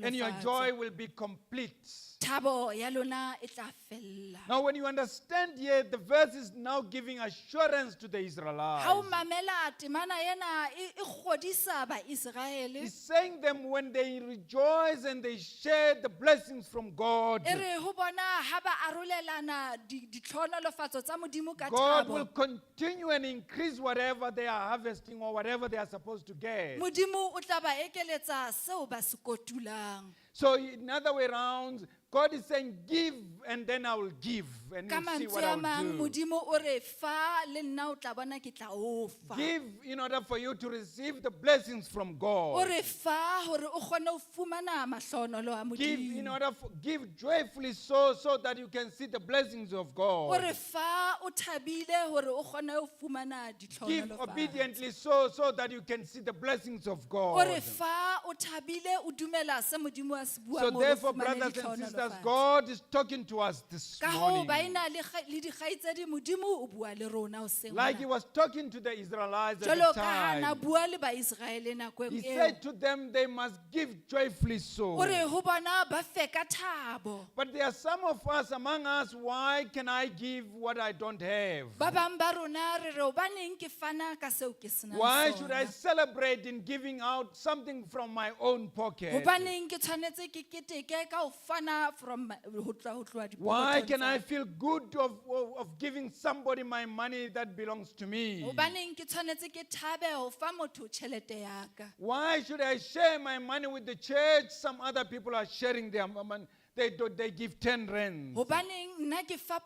and your hlohonolofatswa. joy will be complete. Thabo ya lona e tla fella. Now, when you understand here, the verse is now giving assurance to the Ha o Israelites. mamela temana ena e kgodisa Baiseraele. He's saying them when they rejoice and they share the blessings from God, E re ho bona ha ba arolelana ditlhohonolofatso tsa Modimo ka God will thabo. continue and increase whatever they are harvesting or whatever they are supposed to get. Modimo o tla ba ekeletsa seo ba se kotulang. So, in other way round, God is saying, give, and then I will give, and Ka you'll see mantswe what a I mang will do. Modimo o re fa le nna o tla bona ke tla o fa. Give in order for you to receive the blessings from O God. re fa hore o kgone ho fumana mahlohonolo a Give in Modimo. order for, give joyfully so that you can see the blessings of O God. re fa o thabile hore o kgone ho fumana Give ditlhohonolofatso. obediently so that you can see the blessings of O God. re fa o thabile o dumela se Modimo a se buang So hore o therefore, fumane brothers and sisters, ditlhohonolofatso. God is talking to us this Ka hoo morning. baena le le dikgaitsedi Modimo o bua le rona hoseng Like he hona. was talking to the Israelites at Jwalo the ka ha na time. bua le Baiseraele nakong He eo. said to them they must give joyfully so. O re ho bona ba fe ka thabo. But there are some of us among us, why can I give what I don't have? Ba bang ba rona re re hobaneng ke fana ka seo ke senang Why should I sona? celebrate in giving out something from my own pocket? Hobaneng ke tshwanetse ke keteke ka ho fana from ho tloha Why dipokothong can I tsa ka? feel good of giving somebody my money that belongs to me? Hobaneng ke tshwanetse ke thabe ho fa motho tjhelete ya ka? Why should I share my money with the church? Some other people are sharing their money. They, do, they give 10 rands. Hobaneng nna ke fa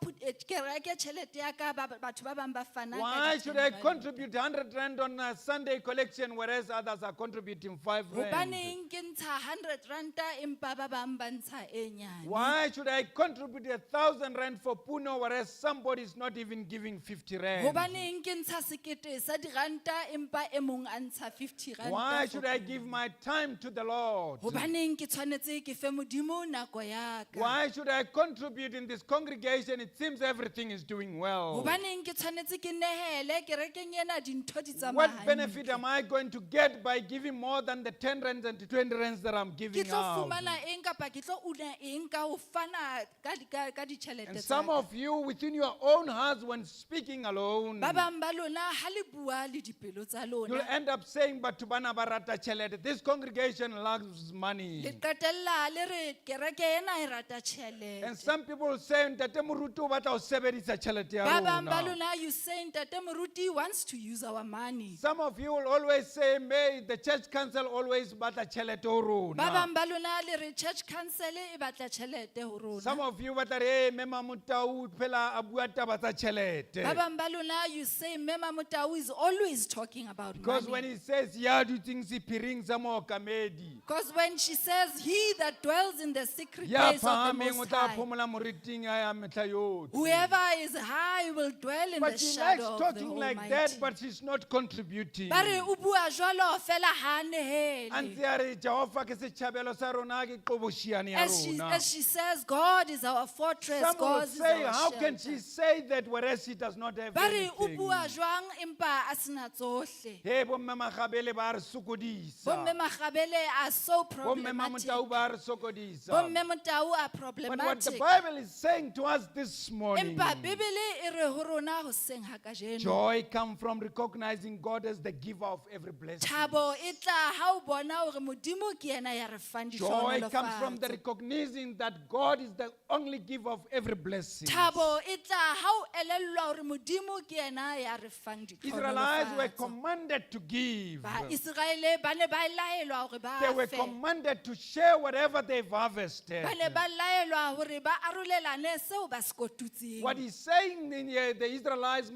kereke tjhelete ya ka batho ba bang ba fana ka Why di should ten I rand? contribute 100 rand on a Sunday collection whereas others are contributing 5 rand? Hobaneng ke ntsha 100 ranta empa ba bang ba ntsha e nyane? Why should I contribute 1,000 rand for Puno whereas somebody is not even giving 50 rand? Hobaneng ke ntsha sekete sa diranta empa e mong a ntsha 50 ranta Why for should I give my time to the Lord? Hobaneng ke tshwanetse ke fe Modimo nako ya ka? Why should I contribute in this congregation? It seems everything is doing well. Hobaneng ke tshwanetse ke nehele kerekeng ena dintho di tsamaya What benefit hantle? am I going to get by giving more than the 10 rands and the 20 rands that I'm Ke giving tlo out? fumana eng kapa ke tlo una eng ka ho fana ka ditjhelete And tsa some ka? of you, within your own hearts, when speaking alone, Ba bang ba lona ha le bua le dipelo tsa you'll lona end up saying, "But bana ba rata tjhelete. This congregation loves le money." qetella le re kereke ena e rata And tjhelete. some people say, "Ntate Moruti o batla ho sebedisa tjhelete ya Ba bang ba rona." lona you say Ntate Moruti wants to use our money. Some of you will always say, "May the church council always batla tjhelete ho Ba rona." bang ba lona le re church council e batla tjhelete ho rona. Some of you batla re, "Hey, Mema Motau phela a bua taba tsa tjhelete." Ba bang ba lona you say Mema Motau is always talking about Because when money. he says, "Ya dutseng sephiring sa mookamedi," Because when she says he that dwells in the secret ya place of the phahameng o Most tla High, phomola moriting ya ya mehla yotlhe. whoever is high will dwell in But the she likes shadow of the talking like that, Almighty. but she's not contributing. Ba re o bua jwalo fela ha a A nehele. ntse a re Jehova ke setjhabelo sa rona ke qoboshiane ya As she, rona. as she says, God is our fortress, Some will God is say, our how can shelter. she say that whereas she does not have Ba re o anything? bua jwang empa a sena tsohle. Hey, bomme Magabele ba re sokodisa. Bomme Magabele are so Bomme problematic. Mamotau ba re sokodisa. Bomme Motau are But what the problematic. Bible is saying to us this morning, Empa Bibele e re ho rona hoseng ha kajeno. joy comes from recognizing God as the giver of every blessing. Thabo e tla ha o bona hore Modimo ke yena ya re fang Joy comes from the ditlhohonolofatso. recognizing that God is the only giver of every blessing. Thabo e tla ha o elellwa hore Modimo ke yena ya re fang Israelites were ditlhohonolofatso. commanded to give. Ba Iseraele ba ne ba laelwa hore ba They were fe. commanded to share whatever they've harvested. Ba ne ba laelwa hore ba arolelane seo ba se kotutseng. What he's saying in here, the Israelites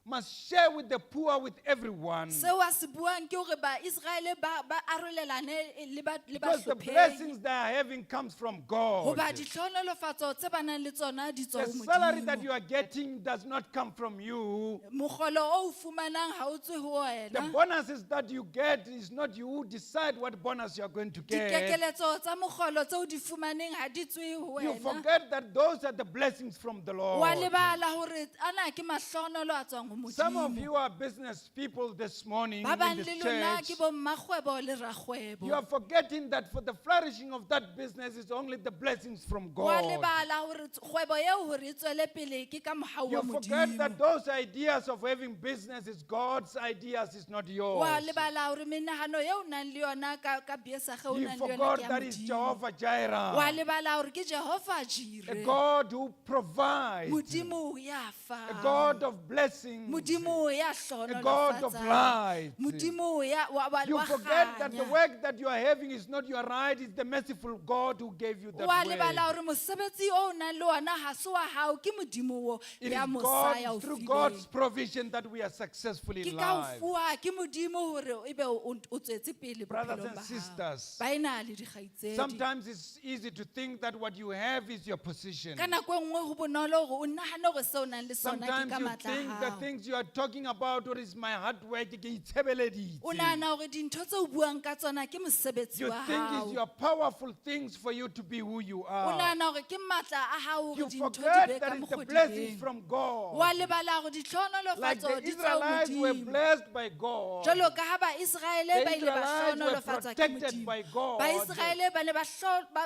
must share with the poor, with everyone. Seo a se buang ke hore ba Iseraele ba arolelane le ba Because the hlophehile. blessings they are having comes from God. Hoba ditlhohonolofatso tse ba nang le tsona di tswa The ho salary that Modimo. you are getting does not come from you. Mokgolo o o fumanang ha o tswe ho The wena. bonuses that you get is not you who decide what bonus you are going to get. Dikekeletso tsa mokgolo tseo di fumaneng ha di tswe ho You wena. forget that those are the blessings from the Wa Lord. lebala hore ana ke mahlohonolo a tswang ho Some of Modimo. you are business people this morning Ba in bang this le lona church. ke bo mmakgwebo le rakgwebo. You are forgetting that for the flourishing of that business is only the blessings from Wa God. lebala hore kgwebo eo hore e tswele pele ke ka mohau wa You forget Modimo. that those ideas of having business is God's ideas, is not yours. Wa lebala hore menahano eo o nang le yona ka biesage o You nang le yona forgot ke ya that is Modimo. Jehovah Jireh, Wa lebala hore ke Jehova a Jireh. God who provides, Modimo ya a fang. God of blessings. Modimo ya A God of hlohonolofatsang. light. Modimo ya wa You wa forget that the kganya. work that you are having is not your right, it's the merciful God who gave you that Wa lebala work. hore mosebetsi o nang le ona ha se wa hao ke Modimo o It ya is mosa God, ya o through fileng. God's provision that we are successful Ke in ka o life. fuwa ke Modimo hore ebe o tswetse pele Brothers bophelong and ba hao. sisters, Baena le dikgaitsedi. sometimes it's easy to think that what you have is your position. Ka nako e nngwe ho bonolo hore o nahane hore seo o nang le sona ke Sometimes ka you matla a think the hao. things you are talking about, what is my hard work, ke itshebeleditse. O nahana hore dintho tseo o buang ka tsona ke mosebetsi You wa think it's hao. your powerful things for you to be who you O are. nahana hore ke matla a hao hore You dintho di forget be ka that it's the mokgo di blessings leng. from God. Wa lebala hore Like ditlhohonolofatso the di tswa ho Israelites were Modimo. blessed by God. Jwalo ka ha Baiseraele The ba ile ba Israelites were hlohonolofatswa ke protected Modimo. by God. Baiseraele ba ne ba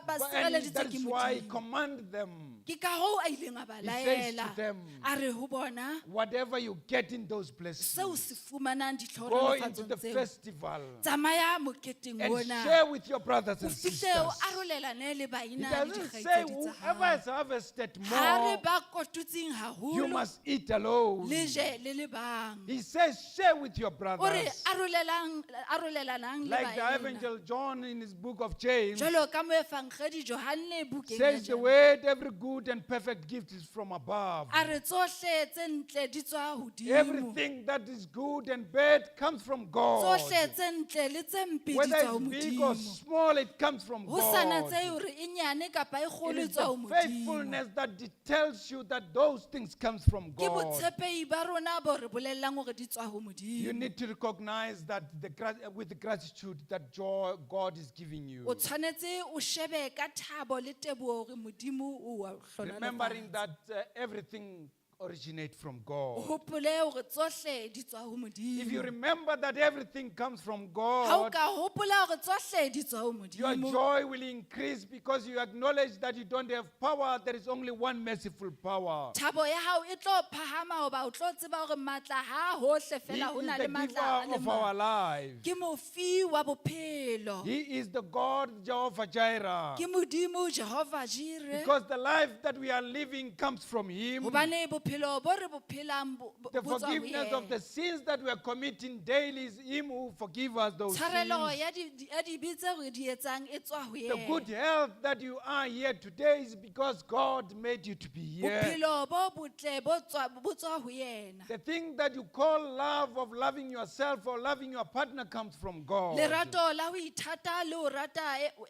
ba And sireleditswe that ke is why he Modimo. commanded them, Ke ka hoo a ileng a ba He says to laela. them, A re ho bona, whatever you get in those blessings, seo se fumanang go into ditlhohonolofatsong the tseo, festival tsamaya moketeng and ona. share with your brothers O and fihle o sisters. arolelane le He baena le doesn't say dikgaitsedi tsa whoever hao. has harvested Ha re more, ba kotutseng you haholo, must eat alone. le je le le bang. He says share with your O re brothers. arolelanang le Like the baena. Evangel John in his book of James Jwalo ka moefangedi Johanne bukeng ya says the John. word every good and perfect gift is from above. A re tsohle tse ntle di tswa hodimo. Everything that is good and bad comes from God. Tsohle tse ntle le tse mpe di Whether tswa ho it's big or Modimo. small, it comes from Ho sa God. natsehe hore e nyane kapa e It kgolo e is tswa ho the Modimo. faithfulness that tells you that those things comes from Ke God. botshepehi ba rona bo re bolellang hore di tswa ho You Modimo. need to recognize that with gratitude that joy God is giving you. O tshwanetse o shebe ka thabo le teboho hore Modimo o wa o Remembering hlohonolofatsa. that everything originates from O God. hopole hore tsohle di tswa ho If you Modimo. remember that everything comes from Ha o God, ka hopola hore tsohle di tswa ho your Modimo, joy will increase because you acknowledge that you don't have power. There is only one merciful power. thabo ya hao e tlo phahama hoba o tlo tseba hore matla ha hohle He fela ho is na the le matla a giver le of mang. our life. Ke mofi wa bophelo. He is the God Jehovah Jireh. Ke Modimo Jehova Jireh. Because the life that we are living comes from Him. Hobane bophelo bo re bo phelang The bo tswa ho forgiveness of yena. the sins that we are committing daily is Him who forgives us those Tshwarelo sins. ya ya dibe tseo re di etsang e tswa ho The good yena. health that you are here today is because God made you to be here. Bophelo bo botle bo tswa ho yena. The thing that you call love of loving yourself or loving your partner comes from God. Lerato la ho ithata le ho rata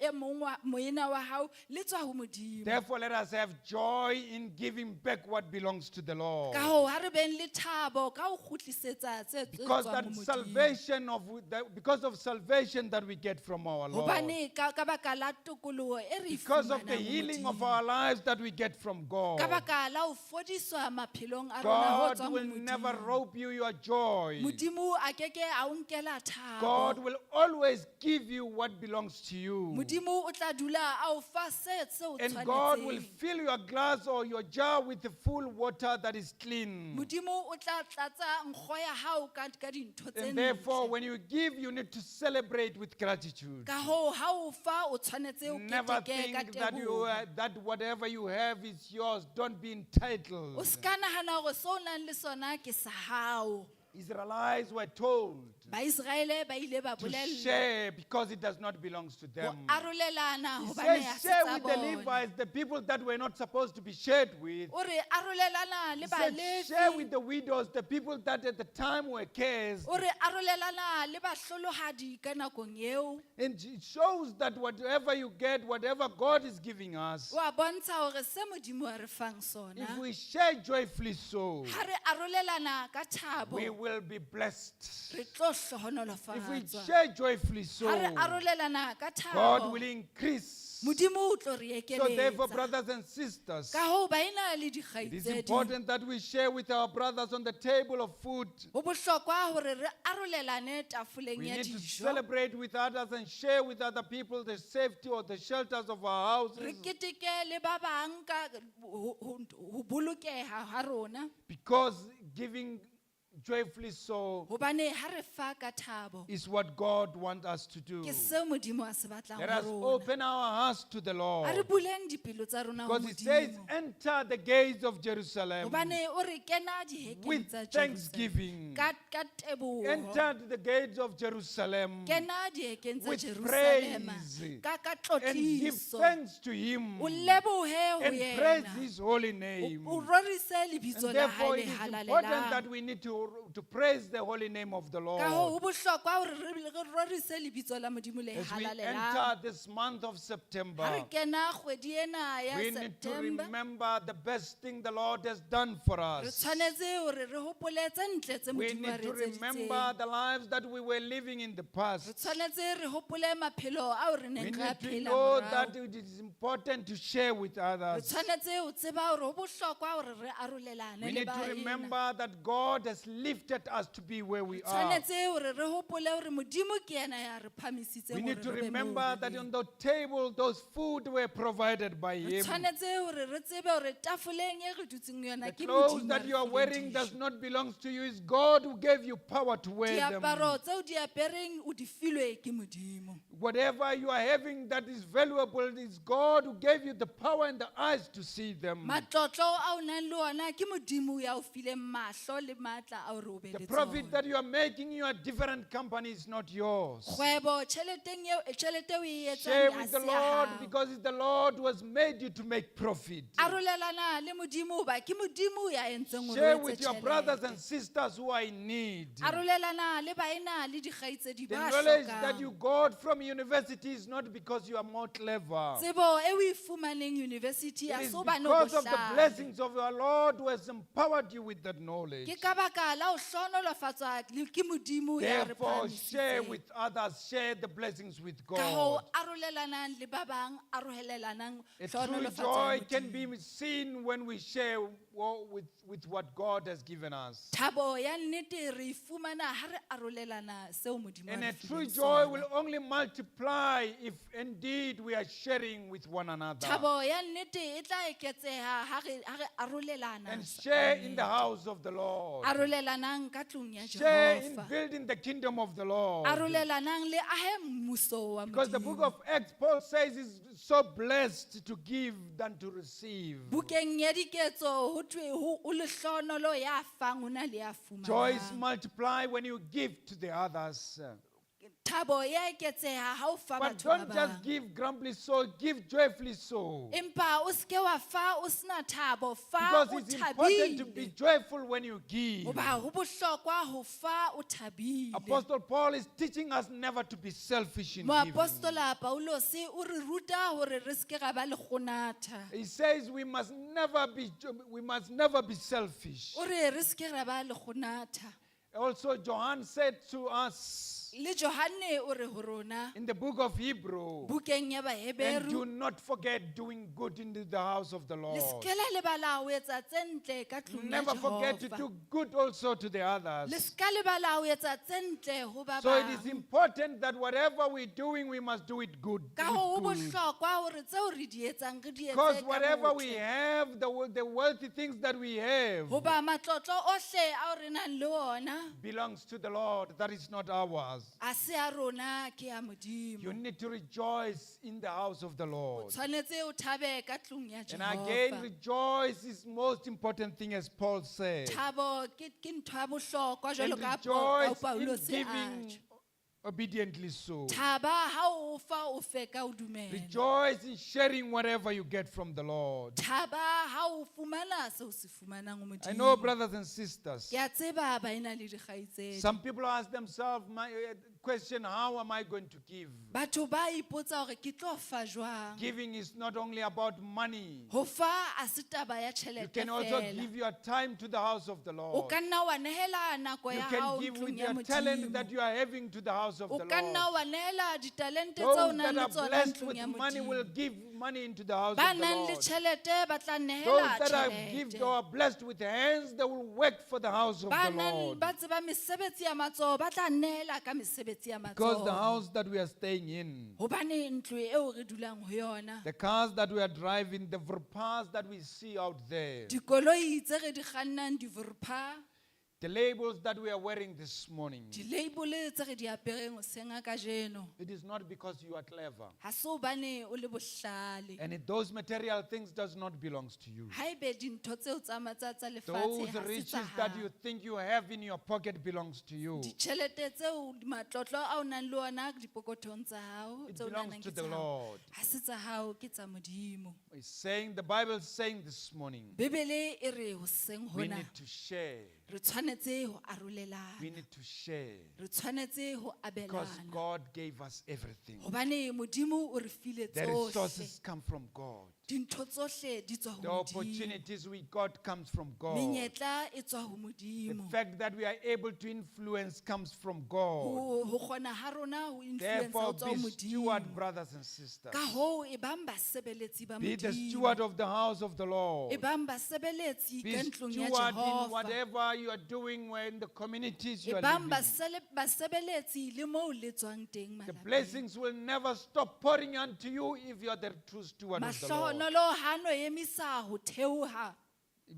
e mong wa moena wa hao le tswa ho Modimo. Therefore, let us have joy in giving back what belongs to the Lord. Ka hoo ha re beng le thabo ka ho kgutlisetsa tse Because tswang ho that Modimo. salvation of that, because of salvation that we get from our Lord. Hobane ka baka la tokoloho e re e Because of the fumanang ho healing of Modimo. our lives that we get from God. Ka baka la ho fodiswa maphelong a rona ho God tswang ho will never Modimo. rob you your joy. Modimo a ke ke a o nkela thabo. God will always give you what belongs to you. Modimo o tla dula a o fa se o And God will tshwanetseng. fill your glass or your jar with the full water that is clean. Modimo o tla tlatsa nkgo ya hao ka dintho tse And therefore, ntle. when you give, you need to celebrate with gratitude. Ka hoo ha o fa o tshwanetse o Never keteke ka think that you teboho. that whatever you have is yours. Don't be entitled. O ska nahana hore seo o nang le sona ke sa hao. Israelites were told Baiseraele ba ile ba to bolellwa share because it does not belong to ho them. arolelana He hobane says, ha se share tsa with the bona. Levites, the people that were not supposed to be shared with. O re arolelana le He said, share Balefi. with the widows, the people that at the time were cursed. O re arolelana le bahlolohadi ka nakong eo. And it shows that whatever you get, whatever God is giving us, Wa bontsha hore se Modimo a re fang sona. if we share joyfully so, Ha re arolelana ka thabo, we will be blessed. re tlo If we hlohonolofatswa. share joyfully so, Ha re arolelana ka God thabo, will increase. Modimo o tlo re So therefore, ekeletsa. brothers and sisters, Ka hoo baena le it is dikgaitsedi, important that we share with our brothers on the table of food. ho bohlokwa hore re arolelane tafoleng We ya need to dijo. celebrate with others and share with other people the safety or the shelters of our Re houses. keteke le ba bang ka ho bolokeha ha rona. Because giving joyfully so Hobane ha re fa ka thabo is what God wants us to do. ke seo Modimo a se batlang Let ho us rona. open our hearts to the A re Lord. buleng dipelo tsa rona ho Because it says, Modimo. enter the gates of Jerusalem Hobane o re kena dihekeng with tsa Jerusalem thanksgiving. ka teboho. Enter the gates of Jerusalem Kena dihekeng tsa with Jerusalem praise ka and give tlotliso. thanks to him O lebohe ho and praise yena. his holy O name. o rorise lebitso And la hae therefore, le it is important halalelang. that we need to praise the holy name of the Ka hoo Lord. ho bohlokwa hore re rorise lebitso la Modimo le As we halalelang. enter this month of Ha re September, kena kgwedi ena ya we need to September, remember the best thing the Lord has done for re us. tshwanetse hore re hopole tse ntle tse We Modimo a need re to remember etseditseng. the lives that we were living in the Re past. tshwanetse re hopole maphelo ao re We neng re a need to phela know morao. that it is important to share with Re others. tshwanetse ho tseba hore ho bohlokwa hore re arolelane We le need to baena. remember that God has lifted us to be where we are. Tshwanetse hore re hopole hore Modimo ke yena ya re phamisitseng We hore need to re be moo remember re that leng. on the table, those food were provided by Re Him. tshwanetse hore re tsebe hore tafoleng e re dutseng ho yona The ke clothes Modimo a that re you are fileng wearing dijo. does not belong to you. It's God who gave you power to wear them. Diaparo tseo di apereng o di filwe ke Modimo. Whatever you are having that is valuable, it's God who gave you the power and the eyes to see them. Matlotlo ao nang le ona ke Modimo ya o fileng mahlo le matla a hore o be The le profit tsona. that you are making in your different company is not yours. Kgwebo tjheleteng eo tjhelete eo e etsang Share ha with the se ya Lord hao. because it's the Lord who has made you to make profit. Arolelana le Modimo hoba ke Modimo ya entseng hore Share o etse with your brothers tjhelete. and sisters who are in need. Arolelana le baena le dikgaitsedi The ba knowledge that hlokang. you got from university is not because you are more clever. Tsebo e o e fumaneng university It ha is se hobane o because of the bohlale. blessings of your Lord who has empowered you with that knowledge. Ke ka baka la ho hlohonolofatswa ke Modimo ya re Therefore, share phahamisitseng. with others, share the blessings with Ka hoo God. arolelanang le ba bang, arolelanang A true hlohonolofatso ya joy can Modimo. be seen when we share with what God has given us. Thabo ya nnete re e fumana ha re arolelana seo Modimo a And re a true fileng joy sona. will only multiply if indeed we are sharing with one another. Thabo ya nnete e tla eketseha ha re arolelana And sa share in the nnete. house of the Lord. Arolelanang ka tlung ya Share in Jehova. building the kingdom of the Lord. Arolelanang le ahe mmuso wa Because the book Modimo. of Acts, Paul says, is so blessed to give than to receive. Bukeng ya diketso ho thwe ho o lehlohonolo ya fang ho na le ya Joys fumanang. multiply when you give to the others. Thabo ya eketseha ha o fa But batho ba don't just bang. give grumbly so, give joyfully so. Empa o seke wa fa o sena thabo, fa Because o it's important to be thabile. joyful when you give. Hoba ho bohlokwa ho fa o thabile. Apostle Paul is teaching us never to be selfish in giving. Moapostola Paulose o re ruta hore re seke ra ba lekgonatha. He says we must never be selfish. O re re seke ra ba lekgonatha. Also, John said to us Le Johanne o re ho rona in the book of Hebrew, bukeng ya and do Baheberu not forget doing good in the house of the le Lord. seke la lebala ho etsa tse ntle ka tlung ya Never forget to Jehova. do good also to the Le others. seka lebala ho etsa tse ntle ho ba So it is bang. important that whatever we're doing, we must do it good. Ka hoo ho with good. bohlokwa hore tseo re di etsang re di etse Because ka whatever we botle. have, the wealthy things that we have, Hoba matlotlo ohle ao re nang le ona belongs to the Lord. That is not ours. a se a rona ke a Modimo. You need to rejoice in the house of the Lord. Tshwanetse o thabe ka tlung ya And again, Jehova. rejoice is most important thing, as Paul said. Thabo ke ntho ya bohlokwa And jwalo ka rejoice in Paulose a giving tjho. obediently so. Thaba ha o fa o fe ka o dumela. Rejoice in sharing whatever you get from the Lord. Thaba ha o fumana seo se fumanang ho I know, Modimo. brothers and sisters, Ke a tseba baena le dikgaitsedi. some people ask themselves my question, how am I going to give? Batho ba ipotsa hore ke tlo fa jwang. Giving is not only about money. Ho fa a se taba ya You tjhelete can also feela. give your time to the house of the O Lord. ka nna wa nehela nako You ya hao can give ntlong with ya your talent Modimo. that you are having to the house of O the ka nna Lord. wa nehela ditalente tseo o Those nang that le are tsona blessed ntlong with ya money will Modimo. give money into the house Ba of the nang le Lord. tjhelete ba tla Those nehela that are gifted tjhelete. or blessed with hands, they will work for the house of Ba the nang Lord. ba tseba mesebetsi ya matsoho ba tla nehela ka mesebetsi ya Because the matsoho. house that we are staying in, Hobane ntlo eo re dulang ho yona, the cars that we are driving, the vurpas that we see out there, dikoloi tse re di kgannang di-Vurpa, The labels that we are wearing this morning, Di-label tse re di apereng hoseng ha kajeno. it is not because you are clever. Ha se hobane o le bohlale. And if those material things does not belong to you. Haebe dintho tseo tsa tsa lefatshe Those ha se tsa riches that hao. you think you have in your pocket belongs to you. Ditjhelete tseo matlotlo a o nang le ona dipokothong tsa hao, It tseo o belongs nahanang to ke the tsa hao. Lord. Ha se tsa hao, ke tsa Modimo. It's saying, the Bible is saying this morning, Bibele e re hoseng we hona need to share. re tshwanetse ho We arolelana. need to share. Re tshwanetse ho Because abelana. God gave us everything. Hobane Modimo o re file The tsohle. resources come from God. Dintho tsohle di tswa The ho Modimo. opportunities we got comes from God. Menyetla e tswa ho The Modimo. fact that we are able to influence comes from God. Ho kgona ha rona ho influence ho Therefore, tswa ho be steward, Modimo. brothers and sisters. Ka hoo e bang basebeletsi ba Be the Modimo. steward of the house of the Lord. E bang basebeletsi Be ka ntlong ya steward in Jehova. whatever you are doing when the communities you E are bang living. basebeletsi le moo le tswang teng The malapeng. blessings will never stop pouring unto you if you are the true steward of the Lord. Mahlohonolo ha no emisa ho theoha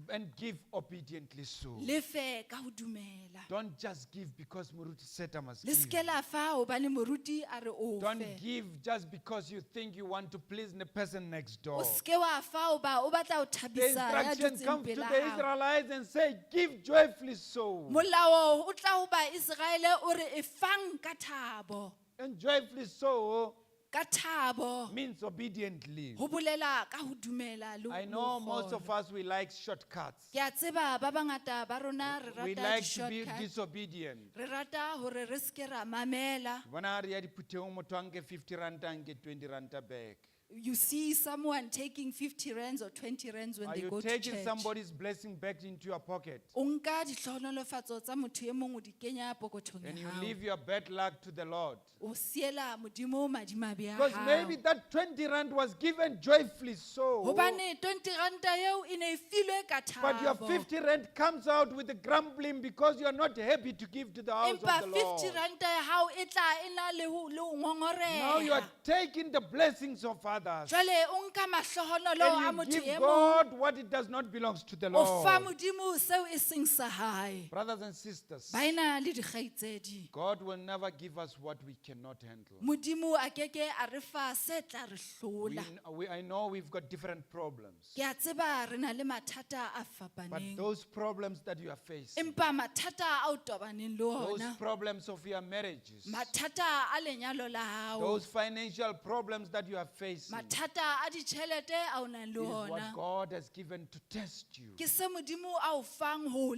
And give obediently so. lefe ka ho dumela. Don't just give because Muruti said I must Le give. seke la fa hobane moruti a re o Don't fe. give just because you think you want to please the person next O door. seke wa fa hoba o batla ho The thabisa ya instruction dutseng comes to pela the hao. Israelites and say, give joyfully so. Molao o tla ho Baiseraele o re e fang ka thabo. And joyfully so Ka thabo means obediently. ho bolela ka ho dumela le I ho know most kgolwa. of us, we like shortcuts. Ke a tseba ba bangata ba rona re We rata like to be di-shortcut. disobedient. Re rata hore re seke ra mamela. Bona ha re ya diphuthehong, motho a nke 50 ranta, a nke 20 ranta back. You see someone taking 50 rands or 20 rands when Are they you go to taking church. somebody's blessing back into your pocket? O nka ditlhohonolofatso tsa motho e mong o di kenya pokothong And ya you hao. leave your bad luck to the Lord. O siela Modimo madimabe a Because hao. maybe that 20 rand was given joyfully so. Hobane 20 ranta eo e ne e filwe ka But your thabo. 50 rand comes out with the grumbling because you are not happy to give to the house of Empa the 50 Lord. ranta ya hao e tla e na le ho le ho Now you are ngongoreha. taking the blessings of others. Jwale o nka mahlohonolo a And you motho give e mong. God what it does not belongs to the O fa Lord. Modimo seo e seng sa hae. Brothers and sisters, Baena le dikgaitsedi. God will never give us what we cannot handle. Modimo a keke a re fa se tla re hlola. I know we've got different problems. Ke a tseba re na le mathata a But fapaneng. those problems that you are facing, Empa mathata a o tobaneng le those ona, problems of your marriages, mathata a lenyalo la hao, those financial problems that you are facing, mathata a ditjhelete a o nang it le is what ona. God has given to test you. Ke se Modimo a o fang ho o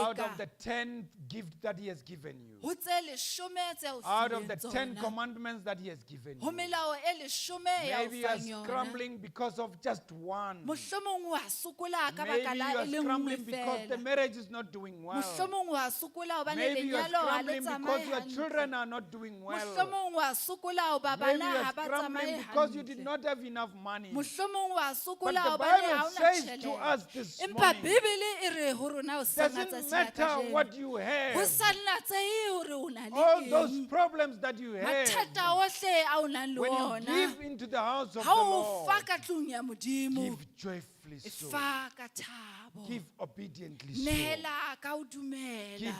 Out of leka. the 10 gift that He has given you, Ho tse leshome tse o out of fileng the 10 tsona. commandments that He has given Ho you. melao e leshome ya o Maybe you are fang yona. scrambling because of just one. Mohlomong wa sokola ka Maybe baka you la are e le nngwe scrambling because the feela. marriage is not doing well. Mohlomong wa sokola hobane Maybe you are lenyalo ha le scrambling tsamaye because your hantle. children are not doing well. Mohlomong wa sokola hoba Maybe bana you are ha ba scrambling tsamaye because you did hantle. not have enough money. Mohlomong wa But sokola the hobane ha Bible o na says to tjhelete. us this Empa morning, Bibele e re ho rona ho seng doesn't matsatsi a matter kajeno. what you Ho have, sa natsehe hore o na le all those eng. problems that you have, Mathata ohle a o nang le when you ona. give into the house of Ha the o fa Lord, ka tlung ya Modimo, give joyfully e so, fa ka thabo. give obediently so, Nehela ka ho dumela. give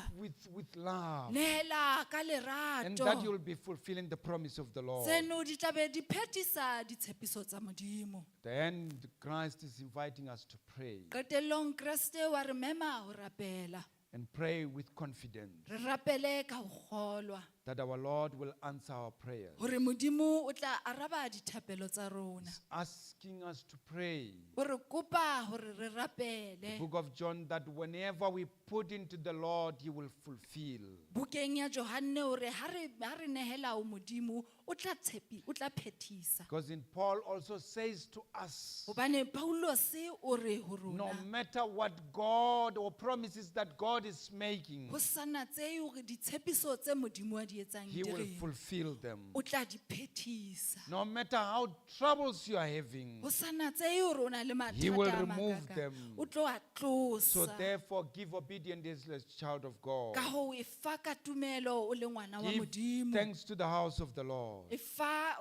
with love, Nehela ka and that lerato. you'll be fulfilling the promise of the Lord. Tseno di tla be di phethisa ditshepiso tsa Modimo. Then Christ is inviting us to pray Qetellong Kreste wa re mema ho rapela. and pray with confidence Re rapele ka ho kgolwa that our Lord will answer our prayers. hore Modimo o tla araba dithapelo tsa rona. He's asking us to pray. O re kopa hore re rapele. Book of John, that whenever we put into the Lord, He will fulfill. Bukeng ya Johanne hore ha re nehela ho Modimo o tla tshepi o tla phethisa. Because in Paul also says to us, Hobane Paulus o re ho no rona matter what God or promises that God is making, ho sa natsehe hore ditshepiso tse Modimo a di di etsang He di will reng fulfill them. o tla di phethisa. No matter how troubles you are having, Ho sa natsehe hore o na le He will mathata a remove makakang, them. o tlo a So tlosa. therefore, give obedience as a child of God. Ka hoo e fa ka tumelo o le ngwana wa Give Modimo. thanks to the house of the Lord. E fa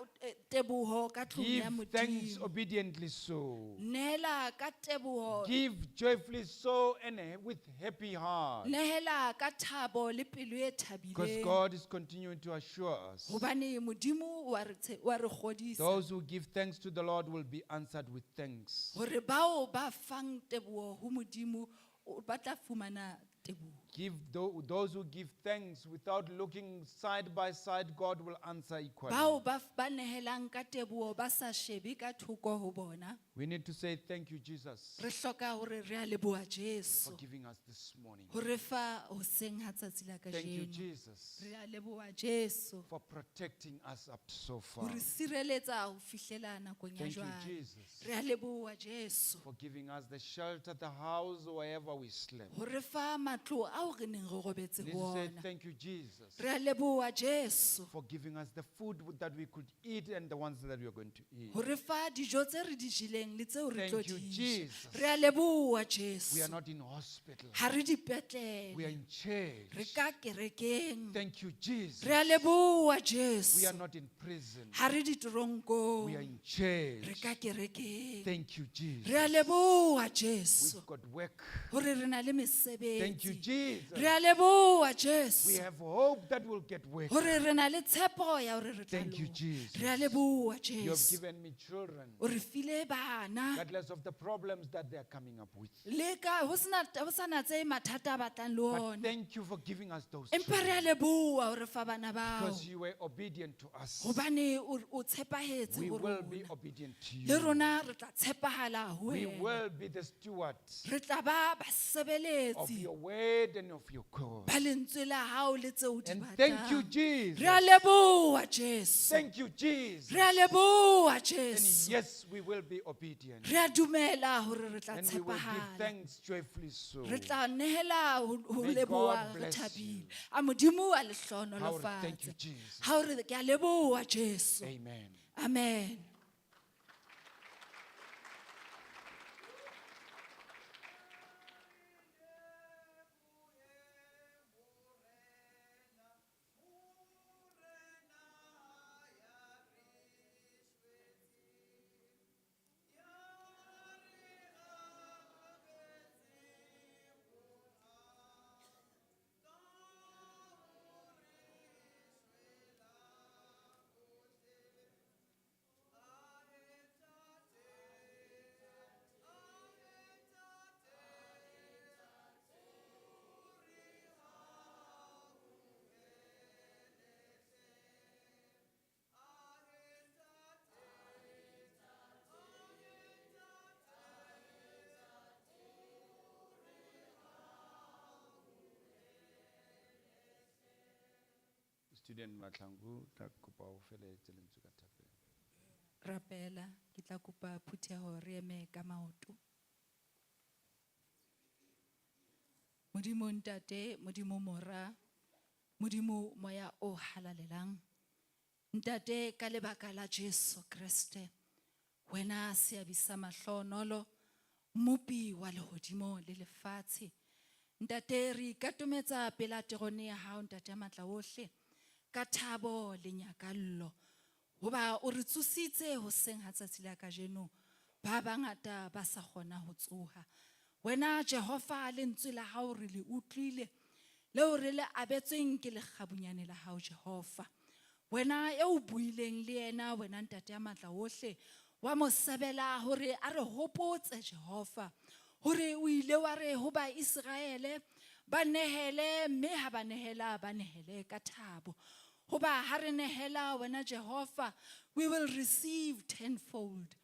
teboho ka tlung ya Give thanks Modimo. obediently so. Neela ka teboho. Give joyfully so and with happy heart. Nehela ka thabo le pelo e Because thabileng. God is continuing to assure us. Hobane Modimo wa re wa re kgodisa. Those who give thanks to the Lord will be answered with thanks. Hore bao ba fang teboho ho Modimo ba tla fumana teboho. Give those who give thanks without looking side by side, God will answer equally. Bao ba nehelang ka teboho ba sa shebe ka thoko ho bona. We need to say thank you, Jesus, Re hloka hore re a leboha Jesu. for giving us this morning. Ho re fa hoseng ha tsatsi la Thank you, kajeno. Jesus, Re a leboha Jesu. for protecting us up so far. Ho re sireletsa ho fihlela nakong ya Thank you, jwale. Jesus, Re a leboha Jesu. for giving us the shelter, the house, wherever we slept. Ho re fa matlo ao re neng re robetse We need ho to say ona. thank you, Jesus, Re a leboha Jesu. for giving us the food that we could eat and the ones that we are going to eat. Ho re fa dijo tse re di jeleng le tseo re tlo Thank you, di ja. Jesus. Re a leboha We are Jesu. not in hospital. Ha re We are dipetlele. in Re church. ka kerekeng. Thank you, Jesus. Re a leboha We are Jesu. not in prison. Ha re ditoronkong. We are in Re church. ka kerekeng. Thank you, Jesus. Re a leboha Jesu. We've got work. Hore re na le Thank you, mesebetsi. Jesus. Re a leboha We Jesu. have hope that we'll get work. Hore re na le tshepo ya hore re tla Thank you, loka. Jesus. Re a leboha You have Jesu. given me children, O re file bana. regardless of the problems that they are coming up with. Le ka ho sena ho sa natsehe mathata a batlang le But ona. thank you for giving us those Empa re a children leboha hore fa bana bao. because you were obedient to us. Hobane o tshepahetse We ho will be rona. obedient to Le you. rona re tla tshepahala ho We wena. will be the stewards Re tla ba of basebeletsi your word and of your cause. ba lentswe la hao le tseo o di And thank you, batlang. Jesus. Re a leboha Jesu. Thank you, Jesus. Re a leboha And Jesu. yes, we will be obedient. Re a dumela hore re tla And we will give tshepahala. thanks joyfully so. Re tla nehela ho May leboha God re bless thabile. you. A Modimo a le Ha o re, thank you, hlohonolofatse. Jesus. Ha o re ke a leboha Jesu. Amen. Amen. Student Mahlangu, tla kopa o felehetse lentswe ka thapelo. Rapela, ke tla kopa phutheho re eme ka maoto. Modimo Ntate, Modimo Mora, Modimo Moya o halalelang. Ntate, ka lebaka la Jesu Kreste, wena seabi sa mahlohonolo, Mmopi wa lehodimo le lefatshe. Ntate, re ikatometsa pela terone ya hao, Ntate ya matla ohle, ka thabo le nyakallo. Hoba o re tsositse hoseng ha tsatsi la kajeno, ba bangata ba sa kgona ho tsoha. Wena Jehova, lentswe la hao re le utlwile, leo re le abetsweng ke lekgabunyane la hao Jehova. Wena eo buileng le yena, wena Ntate ya matla ohle, wa mo sebela hore a re hopotse Jehova, hore o ile wa re ho ba Iseraele ba nehele, mme ha ba nehela ba nehele ka thabo. Hoba ha re nehela wena Jehova, we will receive tenfold.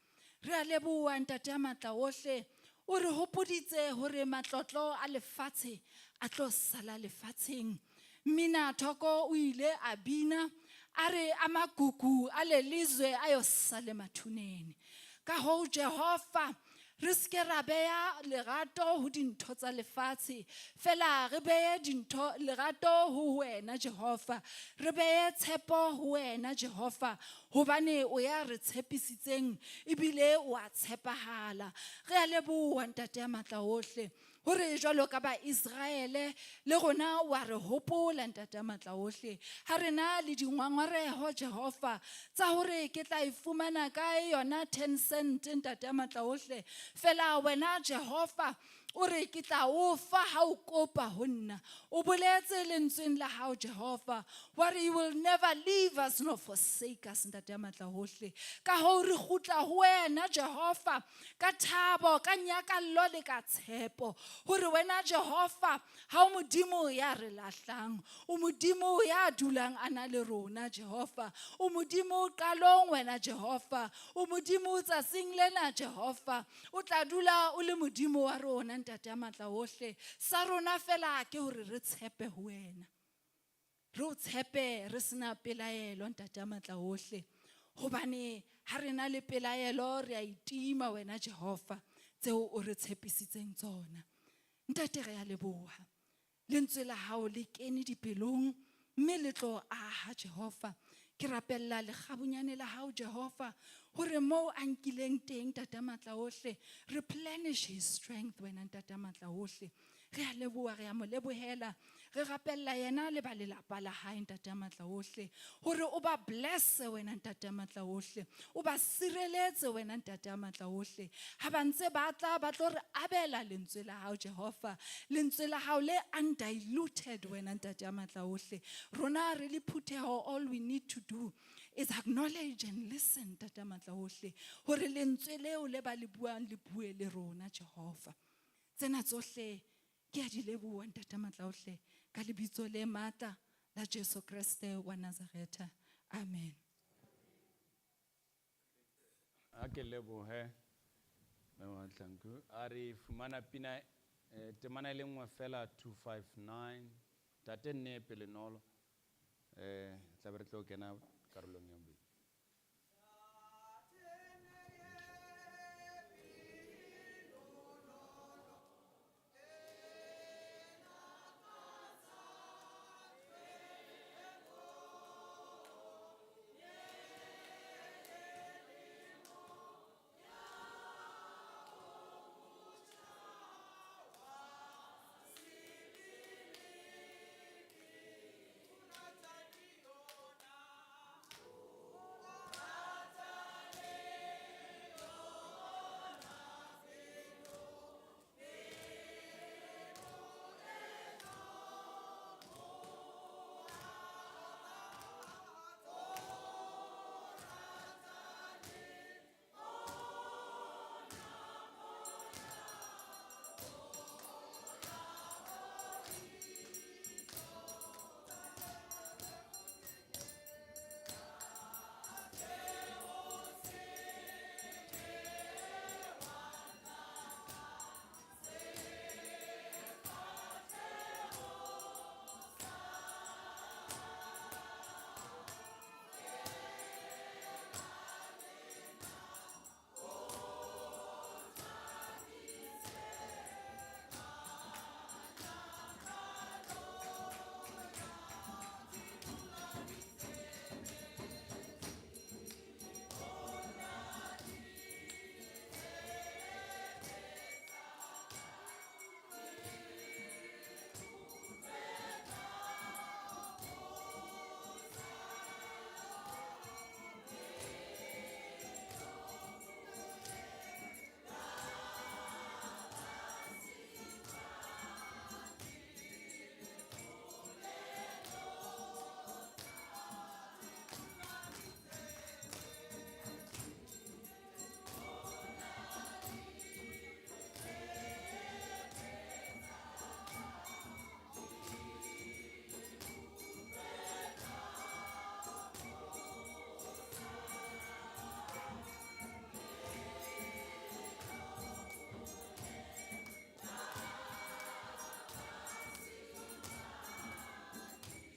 Re a leboha Ntate ya matla ohle, o re hopoditse hore matlotlo a lefatshe a tlo sala lefatsheng. Mmina Thoko o ile a bina a re a makuku a lelizwe a yo sale mathuneni. Ka hoo Jehova, Re seke ra beya lerato ho dintho tsa lefatshe, fela re beye dintho lerato ho wena Jehova. Re beye tshepo ho wena Jehova, hobane o ya re tshepisitseng ebile o a tshepahala. Re a leboha Ntate ya matla ohle, hore jwalo ka ba Israele le rona wa re hopola Ntate ya matla ohle. Ha re na le dingwangoreho Jehova tsa hore ke tla e fumana kae yona 10 cent Ntate ya matla ohle, fela wena Jehova o re ke tla o fa ha o kopa ho nna. O boletse lentsweng la hao Jehova, wa re you will never leave us nor forsake us Ntate ya matla ohle. Ka hoo re kgutla ho wena Jehova ka thabo, ka nyakallo le ka tshepo, hore wena Jehova ha o Modimo ya re lahlang, o Modimo ya dulang a na le rona Jehova, o Modimo qalong wena Jehova, o Modimo tsatsing lena Jehova, o tla dula o le Modimo wa rona Ntate ya matla ohle. Sa rona fela ke hore re tshepe ho wena, re o tshepe re sena pelaelo Ntate ya matla ohle, hobane ha re na le pelaelo re a itima wena Jehova tseo o re tshepisitseng tsona. Ntate re a leboha, lentswe la hao le kene dipelong mme le tlo aha Jehova. Ke rapella lekgabunyane la hao Jehova, hore moo a nkileng teng Ntate ya matla ohle, replenish his strength wena Ntate ya matla ohle. Re a leboha, re a mo lebohela, re rapella yena le ba lelapa la hae Ntate ya matla ohle, hore o ba blesse wena Ntate ya matla ohle, o ba sireletse wena Ntate ya matla ohle. Ha ba ntse ba tla ba tlo re abela lentswe la hao Jehova, lentswe la hao le undiluted wena Ntate ya matla ohle. Rona re le phutheho, all we need to do is acknowledge and listen Ntate ya matla ohle, hore lentswe leo le ba le buang le bue le rona Jehova. Tsena tsohle ke a di leboha Ntate matla ohle, ka lebitso le matla la Jesu Kreste wa Nazaretha. Amen. A ke lebohe Mme wa Tlanku. A re fumana pina temana e le nngwe fela 259. Tate nne pele nolo. Tla be re tlo kena karolong ya bobedi.